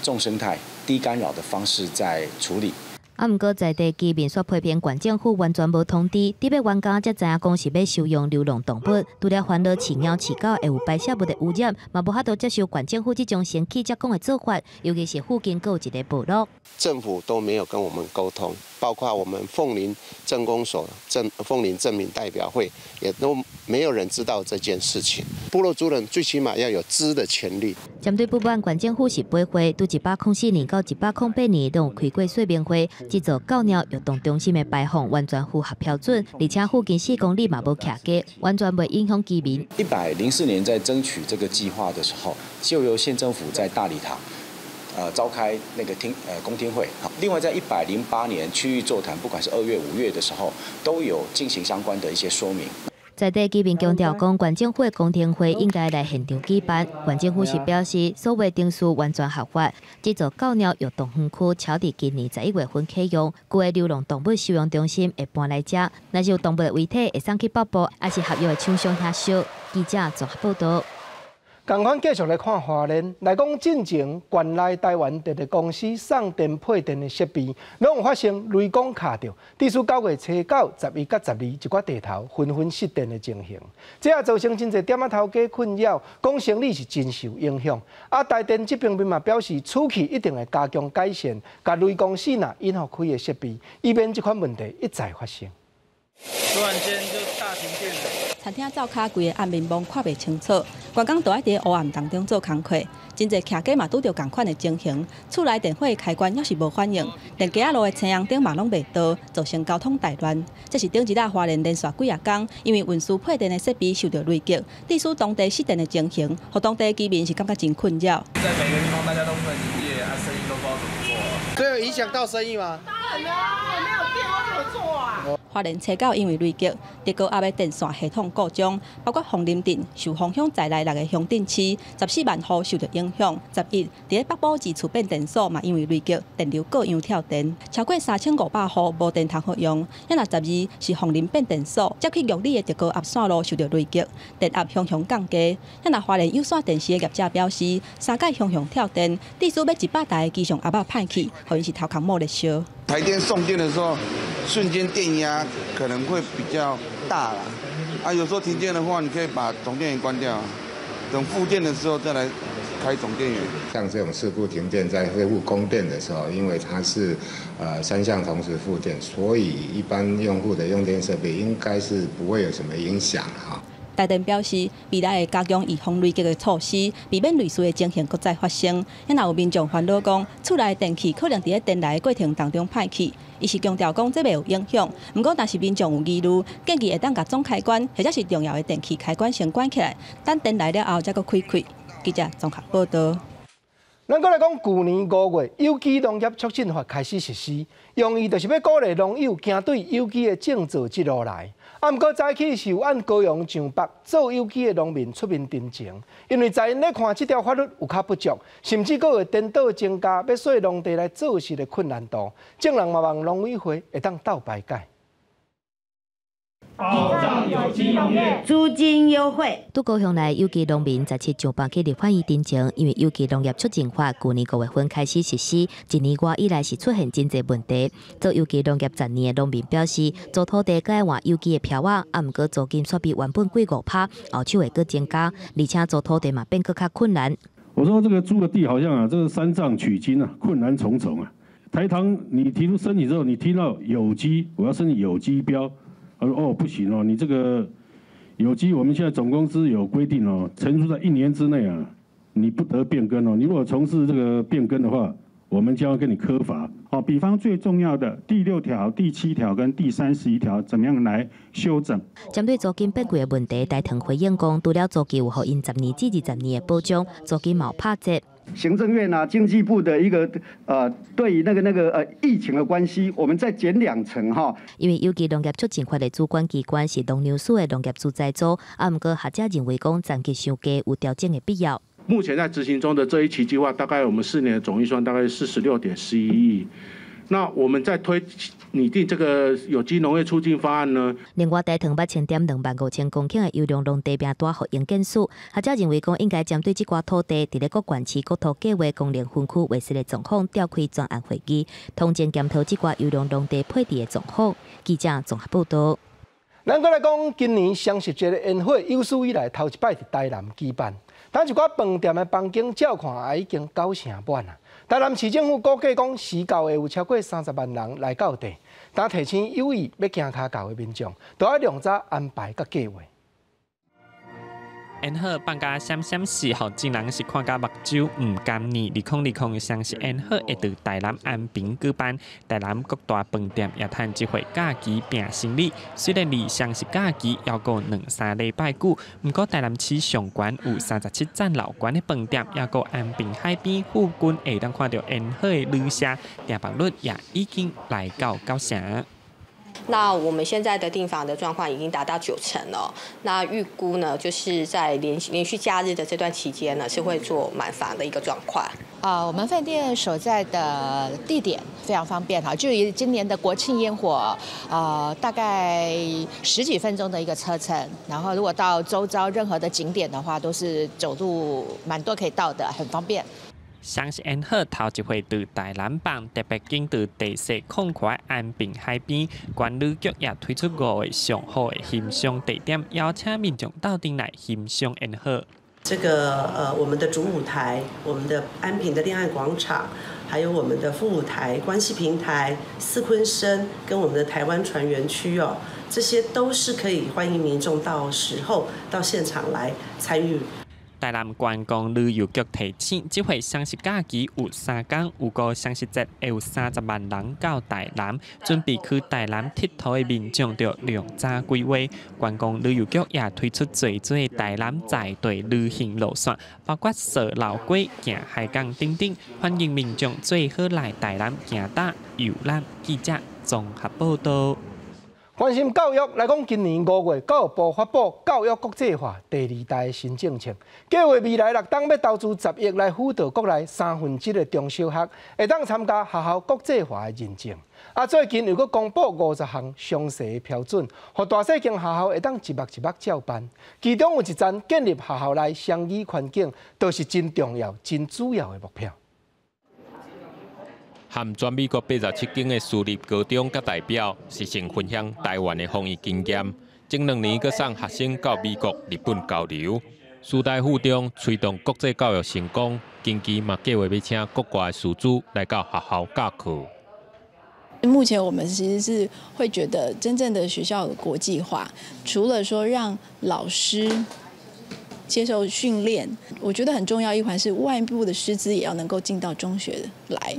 重生態、低干擾的方式在處理。
啊，毋過在地居民煞批評縣政府完全無通知，佇欲完工才知影講是欲收容流浪動物，除了煩惱飼貓飼狗會有排泄物的污染，嘛無法度接受縣政府這種先起才講的做法，尤其是附近閣有一個部落，
政府都沒有跟我們溝通，包括我們鳳林鎮公所、鳳林鎮民代表會，也都沒有人知道這件事情。部落族人最起碼要有知的權利。
針對不滿縣政府是背會，對104年到108年攏有開過說明會。這座狗貓育動中心的排放完全符合標準，而且附近4公里嘛無徛街，完全袂影響居民。
104年在爭取這個計劃的時候，就由縣政府在大禮堂，召開那個公聽會。另外，在108年區域座談，不管是2月、5月的時候，都有進行相關的一些說明。
在地居民強調講，縣政府的公聽會應該來現場舉辦。縣政府是表示，所有程序完全合法。這座狗貓育動園區巧佇今年11月份啟用，舊的流浪動物收容中心會搬來遮。若是有動物的遺體會送去北部，抑是合約的廠商遐燒。記者綜合報導。
仝款繼續來看花蓮，來講進前縣內台灣電力公司送電配電的設備，攏有發生雷公卡著，致使9月初9、11佮12一寡地頭紛紛失電的情形，這也造成真濟店仔頭家困擾，講生理是真受影響。啊，台電這邊面嘛表示，此去一定會加強改善，共雷公死若引予開的設備，以免這款問題一再發生。
突然間就大停電了。
餐廳灶跤規個暗暝暝看袂清楚，員工都愛佇烏暗當中做工課，真濟徛家嘛拄著仝款的情形。厝內電火開關猶是無反應，連街仔路的青紅燈嘛攏袂著，造成交通大亂。這是頂一仔花蓮連續幾仔工，因為運輸配電的設備受著雷擊，致使當地失電的情形，予當地居民是感覺真困擾。
在每個地方大家都不能營業，啊，生意都不知道怎麼做。
這有影響到生意嗎？
當然啦，我沒有電，我怎麼做啊？
花蓮初九因為雷擊，特高壓的電線系統故障，包括鳳林鎮受風鄉在內6個鄉鎮市，14萬戶受著影響。11佇咧北埔二次變電所嘛，因為雷擊，電流過樣跳電，超過3500戶無電通好用。啊若12是鳳林變電所接去玉里的特高壓線路受著雷擊，電壓雄雄降低。啊若花蓮有線電視的業者表示，三擺雄雄跳電，至少欲100台的機上壓仔歹去，予𪜶是頭殼冒熱燒。
台電送電的時候，瞬間電壓可能會比較大啦。啊，有時候停電的話，你可以把總電源關掉，等復電的時候再來開總電源。
像這種事故停電在恢復供電的時候，因為它是三項同時復電，所以一般用戶的用電設備應該是不會有什麼影響哈。
台電表示，未來會加強預防雷擊的措施，避免類似的情形閣再發生。若有民眾煩惱講，厝內電器可能佇咧電來的過程當中歹去，伊是強調講這袂有影響。毋過，若是民眾有疑慮，建議會當共總開關或者是重要的電器開關先關起來，等電來了後才閣開開。記者綜合報導。
咱閣來講，舊年5月有機農業促進法開始實施，用意就是欲鼓勵農友行對有機的種作這路來。啊，毋過早起是有按高雄上北做有機的農民出面陳情，因為在𪜶咧看這條法律有較不足，甚至閣會顛倒增加欲稅農地來做事的困難度。眾人嘛望農委會會當鬥排解。
保障有機農業，租金優惠。
拄高雄來有機農民17上北去立法院陳情，因為有機農業促進法舊年5月份開始實施，一年外以來是出現真濟問題。做有機農業10年的農民表示，租土地閣愛換有機的標仔，啊，毋過租金煞比原本貴5%，後手會閣增加，而且租土地嘛變閣較困難。
我說這個租的地好像啊，這個三藏取經啊，困難重重啊。台糖你提出申請之後，你聽到有機，我要申請有機標。他說：哦，不行哦，你這個有機，我們現在總公司有規定哦，成熟在1年之內啊，你不得變更哦。你如果從事這個變更的話，我們將要跟你科罰。
哦，比方最重要的第6條、第7條跟第31條，怎麼樣來修正？
針對租金變貴的問題，台糖回應講，除了租金有予𪜶10年至20年的保障，租金嘛有拍折。
行政院啊，經濟部的一個對於那個疫情的關係，我們再減2成哈。
因為有機農業促進法的主管機關是農糧署的農業主栽組，啊，毋過學者認為講暫時傷低，有調整的必要。
目前在執行中的這一期計劃，大概我們4年的總預算大概46.11億。那我們在推擬定這個有機農業促進方案呢？
另外，台糖捌清點25,000公頃的優良農地名單，予營建署。學者認為講，應該針對這寡土地，佇咧各縣市國土計畫功能分區劃設的狀況，召開專案會議，統整檢討這寡優良農地配置的狀況。記者綜合報導。
咱閣來講，今年雙十節的煙火有史以來頭一擺佇台南舉辦，但一寡飯店的房間照看也已經九成滿啊。台南市政府估計講，時到會有超過30萬人來到地，但提醒有意欲行跤到的民眾，都愛量早安排佮計劃。
煙火放甲閃閃爍，予眾人是看甲目睭毋甘願。2020雙十煙火會佇台南安平舉辦，台南各大飯店也趁這回假期拼生意。雖然離雙十假期猶閣2、3禮拜久，毋過台南市上懸有37層樓懸的飯店，猶閣安平海邊附近會當看著煙火的旅社，訂房率也已經來到9成。
那我們現在的訂房的狀況已經達到9成了。那預估呢，就是在連續假日的這段期間呢，是會做滿房的一個狀況。
啊，我們飯店所在的地點非常方便哈，距離今年的國慶煙火，大概十幾分鐘的一個車程。然後如果到周遭任何的景點的話，都是走路蠻多可以到的，很方便。
雙十煙火頭一回佇台南放，特別揀佇地勢曠闊安平海邊，觀旅局也推出五个上好的欣賞地點，邀請民眾鬥陣來欣賞煙火。
這個我們的主舞台，我們的安平的戀愛廣場，還有我們的副舞台關係平台、四鯤鯓跟我們的台灣船園區哦，這些都是可以歡迎民眾到時候到現場來參與。
台南觀光旅遊局提醒，這回雙十假期有3工，預估雙十節會有30萬人到台南，準備去台南𨑨迌的民眾著量早規劃。觀光旅遊局也推出濟濟台南在地旅行路線，包括掃老街、行海港等等，歡迎民眾做伙來台南行搭遊覽。記者綜合報道。
關心教育來講，今年5月教育部發布教育國際化第二代新政策，計劃未來六冬欲投資10億來輔導國內1/3的中小學，會當參加學校國際化的認證。啊，最近又閣公布50項詳細的標準，予大細間學校會當一目一目照辦。其中有一層建立學校內雙語環境，都是真重要、真主要的目標。
和全美國87間的私立高中佮代表，實時分享台灣的防疫經驗。前2年閣送學生到美國、日本交流。師大附中推動國際教育成功，近期嘛計劃欲請國外的師資來到學校教課。
目前我們其實是會覺得，真正的學校的國際化，除了說讓老師接受訓練，我覺得很重要一環是外部的師資也要能夠進到中學來。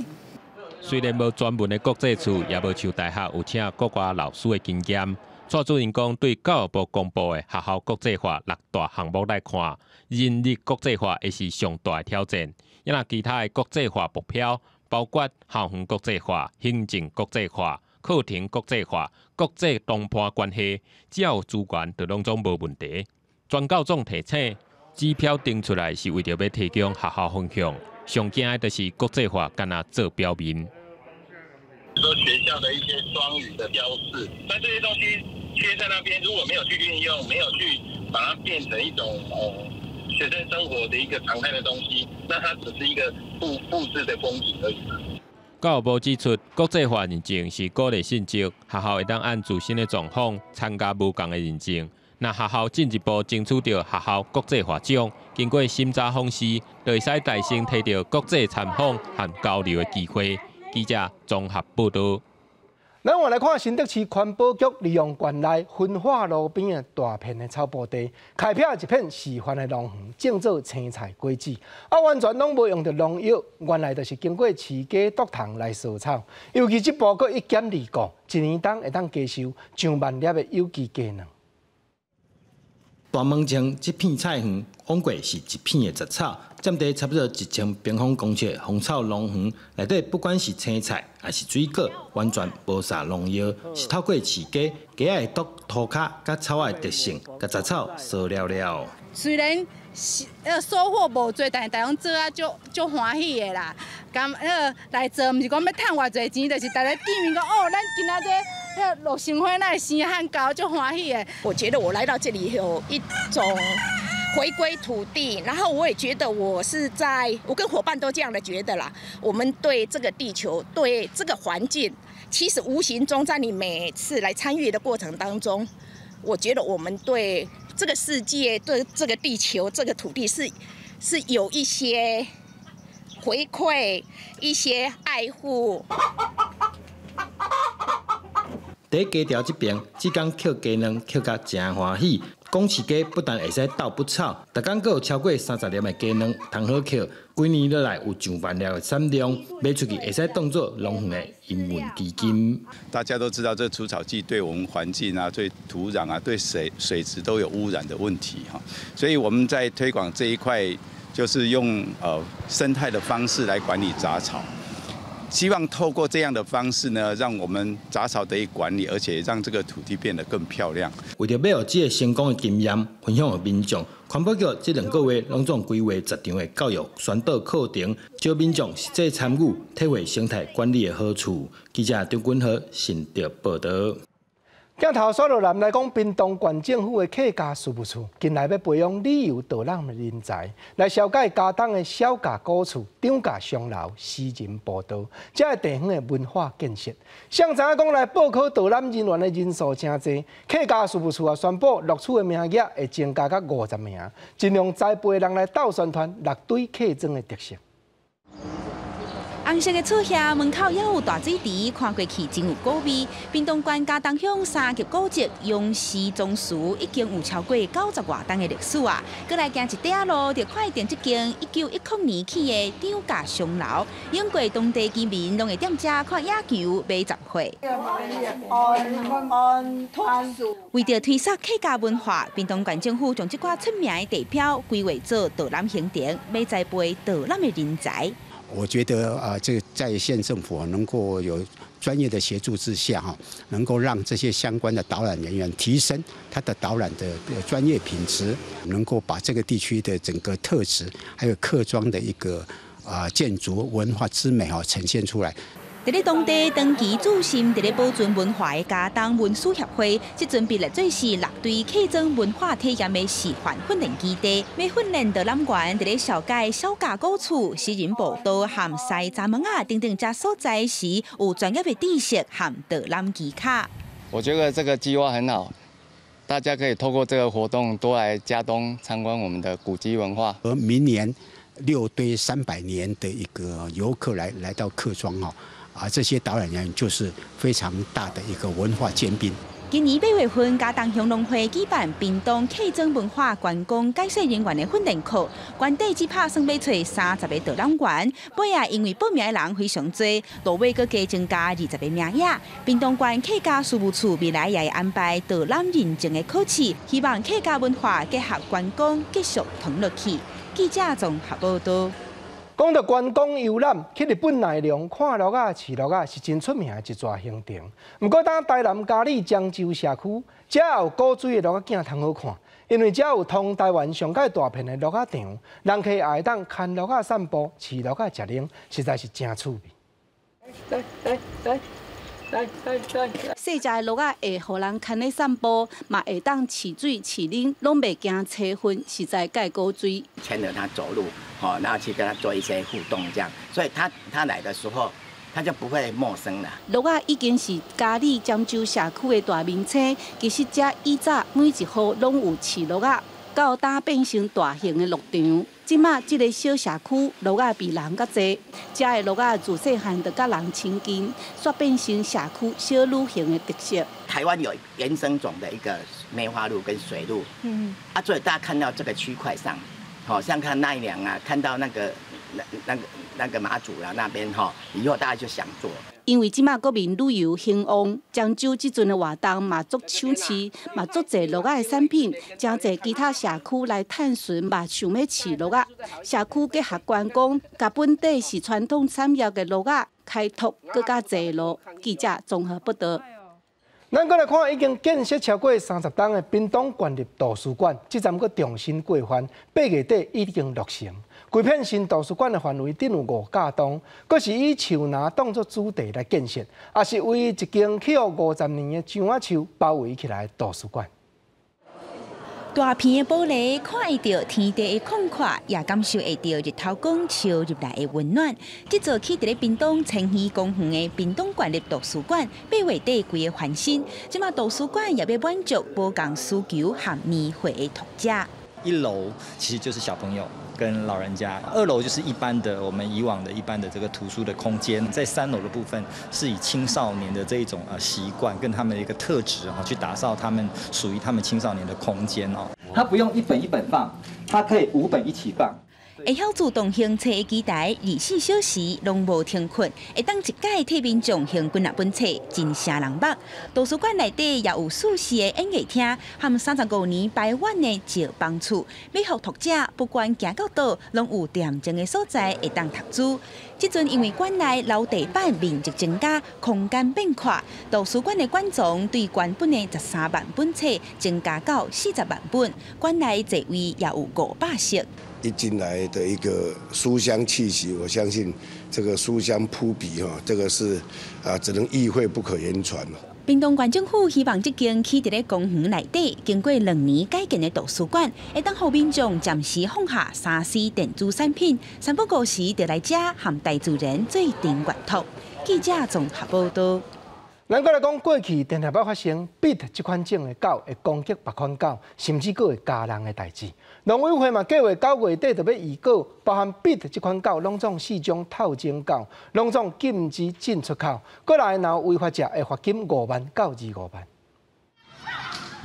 雖然無專門的國際處，也無像大學有請國外老師的經驗。蔡主任講，對教育部公布的學校國際化六大項目來看，人力國際化會是上大的挑戰。也若其他的國際化目標，包括校園國際化、行政國際化、課程國際化、國際同伴關係，只要有資源，就攏總無問題。專教總提醒，指標定出來是為著欲提供學校方向。上驚的就是國際化，干焦做表面。
說學校的一些雙語的標示，但這些東西貼在那邊，如果沒有去運用，沒有去把它變成一種學生生活的一個常態的東西，那它只是一個複製的風景而已。
教育部指出，國際化認證是鼓勵性質，學校會當按自身的狀況參加無仝的認證。若學校進一步爭取著學校國際化獎，經過審查方式，就會使大聲提著國際參訪和交流的機會。記者綜合報道。
咱換來看新竹市環保局利用縣內焚化爐邊的大片的草埔地，開闢一片示範的農園，種做青菜、果子，啊，完全攏無用著農藥，原來就是經過飼雞毒蟲來除草。尤其這步閣一減二顧，一年冬會當加收上萬粒的有機雞卵。
大門前這片菜園，往過是一片的雜草，佔地差不多1000平方公尺。芳草農園內底，不管是青菜抑是水果，完全無灑農藥，是透過飼雞雞仔會啄塗跤佮草仔的特性，共雜草掃了了。
雖然是收穫無濟，但是大家做啊足足歡喜的啦。咁彼來做，毋是講欲趁偌濟錢，就是大家見面講哦，咱今仔日彼洛神花哪會生漢高，足歡喜的。
我覺得我來到這裡有一種回歸土地，然後我也覺得我是在，我跟夥伴都這樣的覺得啦。我們對這個地球，對這個環境，其實無形中在你每次來參與的過程當中，我覺得我們對這個世界、對這個地球、這個土地是有一些回饋、一些愛護。
佇雞寮這邊，這工抾雞卵抾甲誠歡喜。講飼雞不但會使鬥不草，逐工閣有超過30粒的雞卵通好抾，幾年落來有上萬粒的產量，賣出去會使當做農園的營運基金。
大家都知道，這除草劑對我們環境啊、對土壤啊、對水質都有污染的問題哈，所以我們在推廣這一塊，就是用生態的方式來管理雜草。希望透過這樣的方式呢，讓我們雜草得以管理，而且讓這個土地變得更漂亮。
為著欲予這个成功的經驗分享予民眾，環保局這2個月攏總規劃10場的教育宣導課程，招民眾實際參與，體會生態管理的好處。記者張君和新竹報導。
鏡頭煞落來來講，屏東縣政府的客家事務處近來欲培養旅遊導覽的人才，來紹介佳冬的小甲古厝、長甲商樓、私人步道，這个地方的文化建設。誰知影講來報考導覽人員的人數誠濟，客家事務處也宣布錄取的名額會增加到50名，盡量栽培人來鬥宣傳六堆客莊的特色。
紅色的厝遐門口猶有大水池，看過去真有古味。屏東縣佳冬鄉三峽古蹟楊氏宗祠已經有超過90外冬的歷史啊！閣來行一短路，就看著這間1910年起的長甲商樓，經過當地居民攏會踮遮看野球、買雜貨。為著推廣客家文化，屏東縣政府將這掛出名的地標規劃做導覽行程，欲栽培導覽的人才。
我覺得啊，這個在縣政府能夠有專業的協助之下，哈，能夠讓這些相關的導覽人員提升他的導覽的專業品質，能夠把這個地區的整個特質，還有客莊的一個啊建築文化之美哈呈現出來。
佇咧當地長期注心佇咧保存文化的佳冬文史協會，這陣被列做是六堆客莊文化體驗的示範訓練基地。欲訓練導覽員佇咧紹介小甲古厝、私人步道和西閘門仔等等遮所在時，有專業的知識和導覽技巧。
我覺得這個計劃很好，大家可以透過這個活動多來佳冬參觀我們的古蹟文化。
而明年六堆300年的一個遊客來到客莊哦。啊，這些導覽員就是非常大的一個文化尖兵。
今年8月份，佳冬鄉農會舉辦屏東客莊文化觀光解說人員的訓練課，原底只拍算欲揣30個導覽員，尾仔因為報名的人非常濟，落尾閣加增加20個名額。屏東縣客家事務處未來也會安排導覽認證的考試，希望客家文化結合觀光繼續傳落去。記者綜合報導。
講到觀光遊覽，去日本奈良看鹿仔、飼鹿仔是真出名的一逝行程。毋過，當台南佳里漳州社區，遮有古錐的鹿仔徑通好看，因為遮有通台灣上蓋大片的鹿仔場，人客也會當牽鹿仔散步、飼鹿仔食奶，實在是誠趣味。
來來來來來來，細隻的鹿仔會予人牽咧散步，嘛會當飼水飼奶，攏袂驚車痕，實在蓋古錐。
牽著他走路，吼，然後去跟他做一些互動，這樣，所以他來的時候，他就不會陌生了。
鹿仔已經是佳里漳州社區的大明星，其實遮以早每一戶攏有飼鹿仔，到今變成大型的鹿場。這馬這个小社區鹿仔比人較濟，遮的鹿仔自細漢就佮人親近，煞變成社區小旅行的特色。
台灣有原生種的一個梅花鹿跟水鹿，啊，所以大家看到這個區塊上，好像看奈良啊，看到那個馬祖啊那邊吼，以後大家就想做。
因為這馬國民旅遊興旺，漳州這陣的活動嘛足搶市，嘛足濟鹿仔的產品，誠濟其他社區來探尋嘛想欲飼鹿仔。社區結合觀光，共本地是傳統產業的鹿仔開拓閣較濟路。記者綜合報導。
咱閣來看已經建設超過30冬的屏東縣立圖書館，這站閣重新過番，8月底已經落成。規片新圖書館的範圍頂有5甲棟，閣是以樹林當作主題來建設，也是為一間起予50年的樟仔樹包圍起來的圖書館。
大片的玻璃看會著天地的廣闊，也感受會著日頭光照入來的溫暖。這座起佇咧屏東千禧公園的屏東縣立圖書館，8月底規个翻新。這馬圖書館也欲滿足無仝需求和年歲的讀者。
一樓其實就是小朋友跟老人家，二樓就是一般的我們以往的一般的這個圖書的空間，在三樓的部分是以青少年的這一種習慣跟他們的一個特質哈，去打造他們屬於他們青少年的空間哦。
他不用一本一本放，他可以5本一起放。
會曉自動行冊的機台，24小時攏無停睏，會當一擺替民眾還幾若本冊，真晟人目。圖書館內底也有舒適的演藝廳，含35年排滿的石房厝，欲予讀者不管行到佗，攏有恬靜的所在會當讀書。這陣因為館內樓地板面積增加，空間變闊，圖書館的館藏對原本的13萬本冊增加到40萬本，館內座位也有500席。
一進來的一個書香氣息，我相信這個書香撲鼻哈，這個是啊，只能意會不可言傳。
屏東縣政府希望這間起佇咧公園內底，經過2年改建的圖書館，會當予民眾暫時放下3C 電子產品，三不五時就來遮和大自然做陣閱讀。記者綜合報道。
咱閣來講，過去定定捌發生比特這款種的狗會攻擊別款狗，甚至閣會咬人的代誌。農委會嘛計劃9月底就欲預告，包含比特這款狗攏總四種透種狗，攏總禁止進出口。過來若有違法者會罰金5萬到25萬。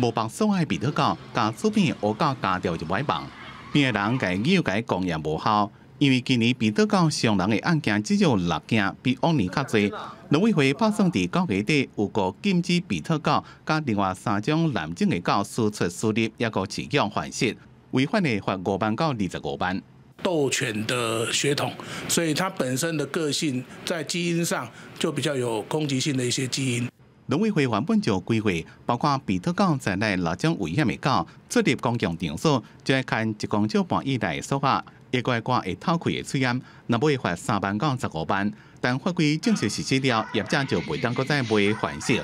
無縛鎖的比特狗，共厝邊的烏狗咬著就䆀望，邊的人共遛共講也無效。因為今年比特狗傷人的案件只有六件，比往年較濟。農委會拍算佇9月底有個禁止比特狗佮另外三種濫種的狗輸出輸入，抑閣飼養繁殖，違反的罰5萬到25萬。
鬥犬的血統，所以它本身的個性在基因上就比較有攻擊性的一些基因。
農委會原本就規劃，包括比特狗在內六種危險的狗出入公共場所，就愛牽1.5公尺以內的索仔，會閣掛會透氣的喙罨，若欲罰3萬到15萬。但法規正式實施了，業者就袂當閣再賣繁殖。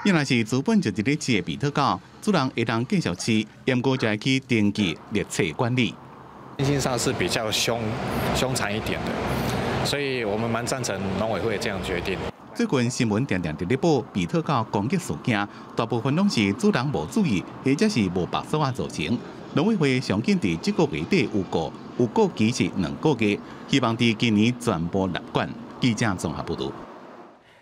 伊若是資本就佇咧飼的比特狗，主人會當繼續飼，毋過就愛去登記列冊管理。
性上是比較兇殘一點的，所以我們蠻贊成農委會這樣決定。
最近新聞定定佇咧報比特狗攻擊事件，大部分攏是主人無注意，或者是無縛索仔造成。農委會上緊佇這個月底預告，預告期是2個月，希望佇今年全部納管。記者綜合報導。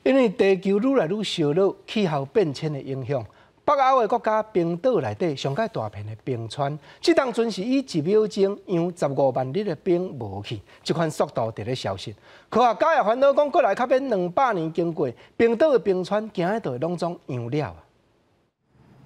因為地球愈來愈燒熱，氣候變遷的影響，北歐的國家冰島內底上蓋大片的冰川，這當陣是以1秒鐘讓15萬哩的冰無去，這款速度佇咧消失。科學家也煩惱講，過來較免200年經過，冰島的冰川今仔就會攏總融了。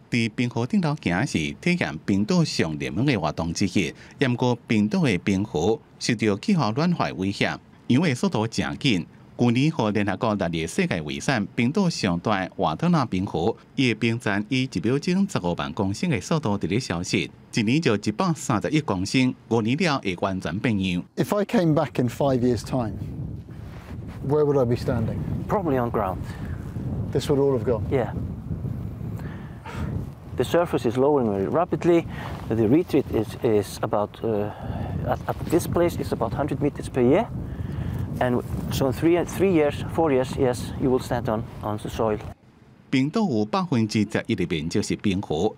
佇冰河頂頭行是體驗冰島上熱門的活動之一，毋過冰島的冰河受著氣候暖化威脅，融的速度誠緊。舊年予聯合國納入世界遺產，冰島上大的瓦特納冰河，伊的冰層以1秒鐘15萬公升的速度佇咧消失，一年就131公升，5年了會完全變融。
If I came back in 5 years' time, where would I be standing?
Probably on ground.
This would all have gone.
Yeah. The surface is lowering very rapidly. The retreat is about, at this place, is about 100 meters per year. And so in 3 years, 4 years, yes, you will stand on the soil.
冰島有11%的面積是冰河，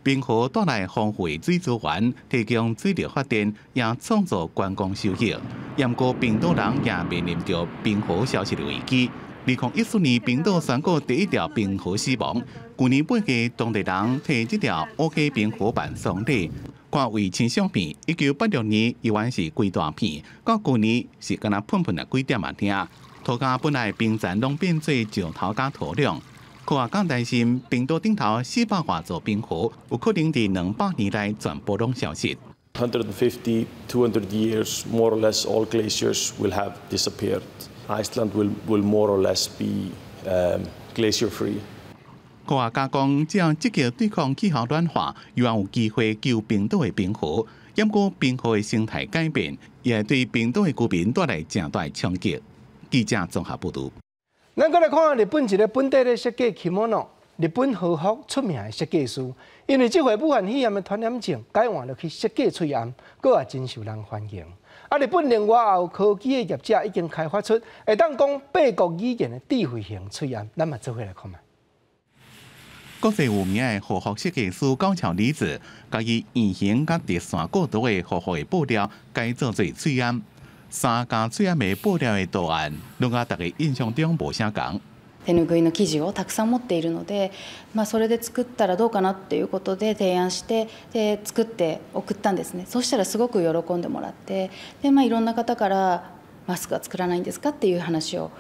冰河帶來豐富的水資源，提供水力發電，也創造觀光收益。毋過冰島人也面臨著冰河消失的危機。2014年，冰島宣告第一條冰河死亡。舊年8月，當地人替這條烏雞冰河辦喪禮。看衛星相片，1986年猶原是規大片，到舊年是干焦噴噴仔幾點仔爾。塗跤本來冰層攏變做石頭佮土壤。科學家擔心，冰島頂頭400外座冰河有可能佇200年內全部攏消失。
150, 200 years, more or less all glaciers will have disappeared. Iceland will more or less be glacier free.
科學家講，只要積極對抗氣候暖化，猶有機會救冰島的冰河。毋過冰河的生態改變，也會對冰島的居民帶來誠大的衝擊。記者綜合報導。
咱閣來看日本一个本地咧設計 kimono，日本和服出名的設計師，因為這回武漢肺炎的傳染症，改換落去設計喙罨，閣也真受人歡迎。啊，日本另外也有科技的業者已經開發出會當講八國語言的智慧型喙罨，咱嘛做伙來看覓。
國際有名的和服設計師高橋李子，共伊圓形佮直線過渡的和服的布料改造做喙罨，衫佮喙罨的布料的圖案，攏佮大家印象中無啥仝。
手ぬぐいの生地をたくさん持っているので、まあ、それで作ったらどうかなっていうことで提案して、で作って送ったんですね。そしたらすごく喜んでもらって、で、まあ、いろんな方からマスクは作らないんですかっていう話を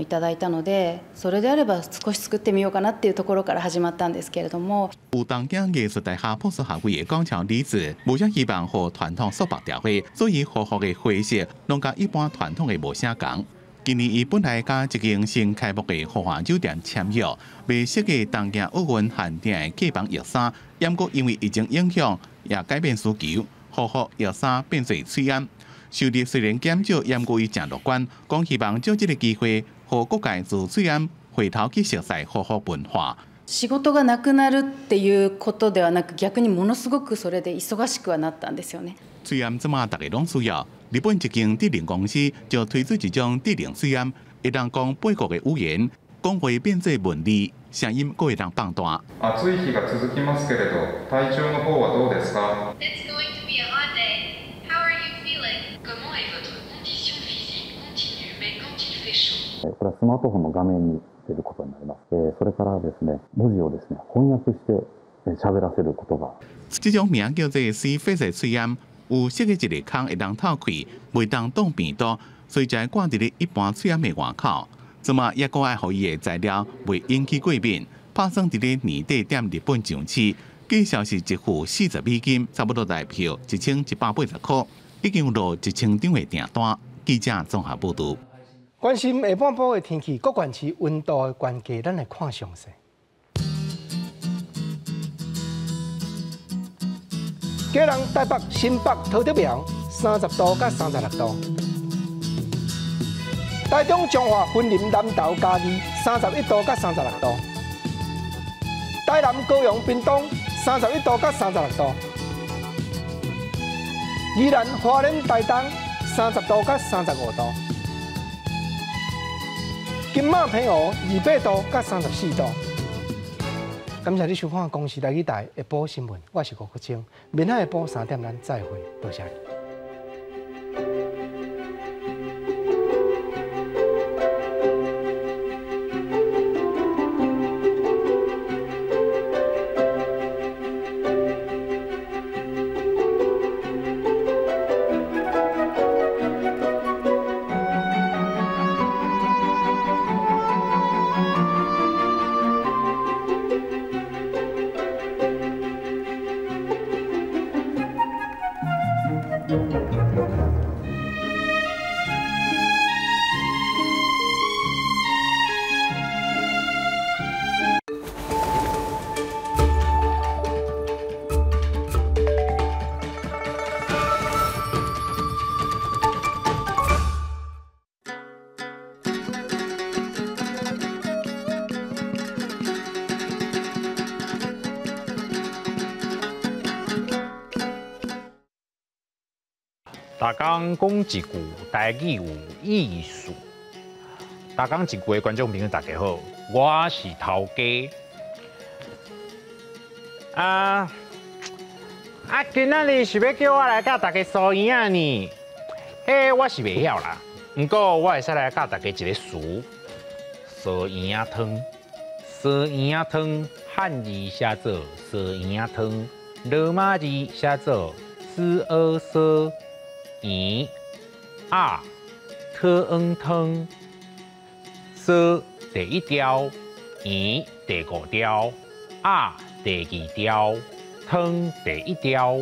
いただいたので、それであれば少し作ってみようかなっていうところから始まったんですけれども。
有東京藝術大學博士學位的江橋李子，無啥希望予傳統束縛雕花，所以和服的花色攏佮一般傳統的無啥仝。今年伊本來佮一間新開幕的豪華酒店簽約，欲設計東京奧運限定的客房浴衫，毋過因為疫情影響，也改變需求，和服浴衫變做喙罨。收入雖然減少，毋過伊誠樂觀，講希望藉這個機會，予各界自喙罨回頭去熟悉和服文化。
仕事がなくなるっていうことではなく、逆にものすごくそれで忙しくはなったんですよね。
喙罨這馬逐家攏需要。日本一間智能公司就推出一種智能喙罨，會當講八國的語言，講話變做文字，聲音閣會當放大。
暑い日が続きますけれど、體調の方はどうですか？
これはスマートフォンの画面に出ることになります。それからですね、文字をですね、翻訳して喋らせることが。
這種名叫做 C-Face 的喙罨，有設計一個孔會當透氣，袂當擋病毒，所以才掛佇咧一般喙罨的外口。這馬抑閣愛予伊的材料袂引起過敏，拍算佇咧年底踮日本上市，價數是一副$40，差不多台票1180塊，已經有落1000張的訂單。記者綜合報導。
關心下半晡的天氣，各縣市溫度的關係，咱來看詳細。基隆、台北、新北、桃竹苗30度到36度；台中、彰化、雲林、南投、嘉義31度到36度；台南、高雄、屏東31度到36度；宜蘭、花蓮、台東30度到35度。金馬澎湖28度到34度。感謝你收看《公視台語台》下晡新聞，我是吳國清。明仔下晡3點咱再會，多謝你。
逐工講一句台語有意思。逐工一句的觀眾朋友大家好，我是頭家。今仔日是欲叫我來教大家酥圓仔呢？彼我是袂曉啦，毋過我會使來教大家一个詞：酥圓仔湯。酥圓仔湯，漢字寫做酥圓仔湯，羅馬字寫做斯阿酥。圓啊，特恩湯，酥第一條，圓第五條，啊第二條，湯第一條。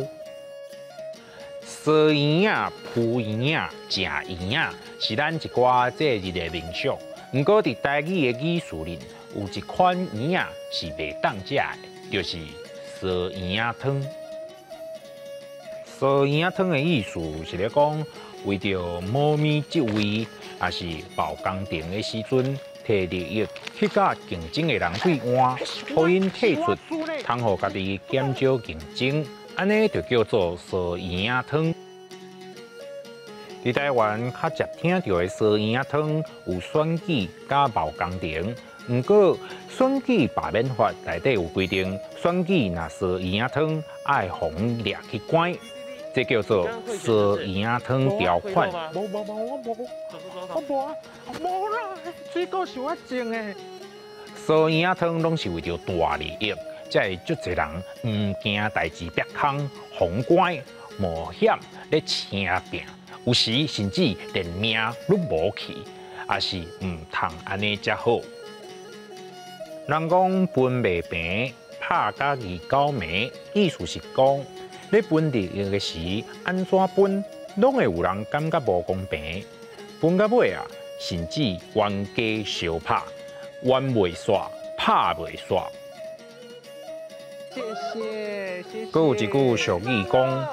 酥圓仔、鋪圓仔、食圓仔，是咱一寡節日的民俗。毋過佇台語的語詞裡，有一款圓仔是袂當食的，就是酥圓仔湯。酥圓仔湯的意思是咧講，為著某物職位，抑是報工程的時陣，提利益去佮競爭的人對換，予𪜶退出，通予家己減少競爭，按呢就叫做酥圓仔湯。佇台灣較常聽著的酥圓仔湯有選舉佮報工程，毋過選舉罷免法內底有規定，選舉若酥圓仔湯愛予𪜶掠去關。這叫做酥圓仔湯條款。
無無無，我無，我無啊，無啦，水果是我種的。
烧圆仔汤攏是為著大利益，才會足濟人毋驚代誌煏空、封關、冒險咧晟拚，有時甚至連命攏無去，也是毋通按呢才好。人講分袂平，拍甲二九暝，意思是講，咧分利益的時，按怎分，攏會有人感覺無公平。分到尾啊，甚至冤家相拍，冤袂煞，拍袂煞。
謝謝，謝謝。
閣有一句俗語講：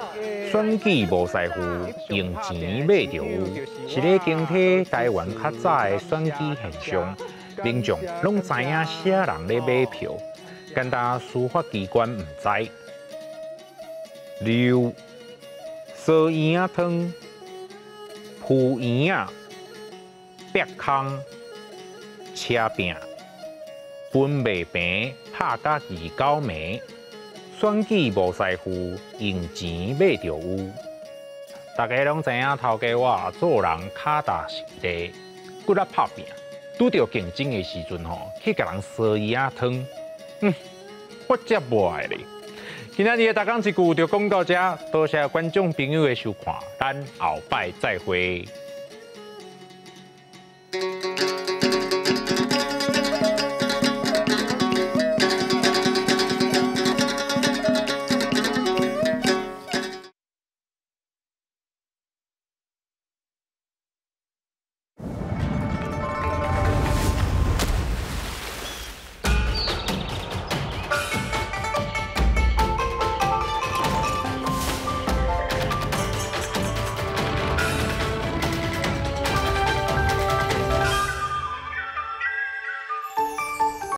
選舉無師傅，用錢買著有，是咧傾聽台灣較早的選舉現象。民眾攏知影啥人咧買票，干焦司法機關毋知。六燒圓仔湯、鋪圓仔、煏空、車拚、分袂平，拍甲二九暝，選舉無師傅，用錢買著有。大家攏知影頭家我做人跤踏實地，骨力拍拚。拄著競爭的時陣吼，去共人燒圓仔湯，我才無愛咧。今仔日的逐工一句就講到這，多謝觀眾朋友的收看，咱後擺再會。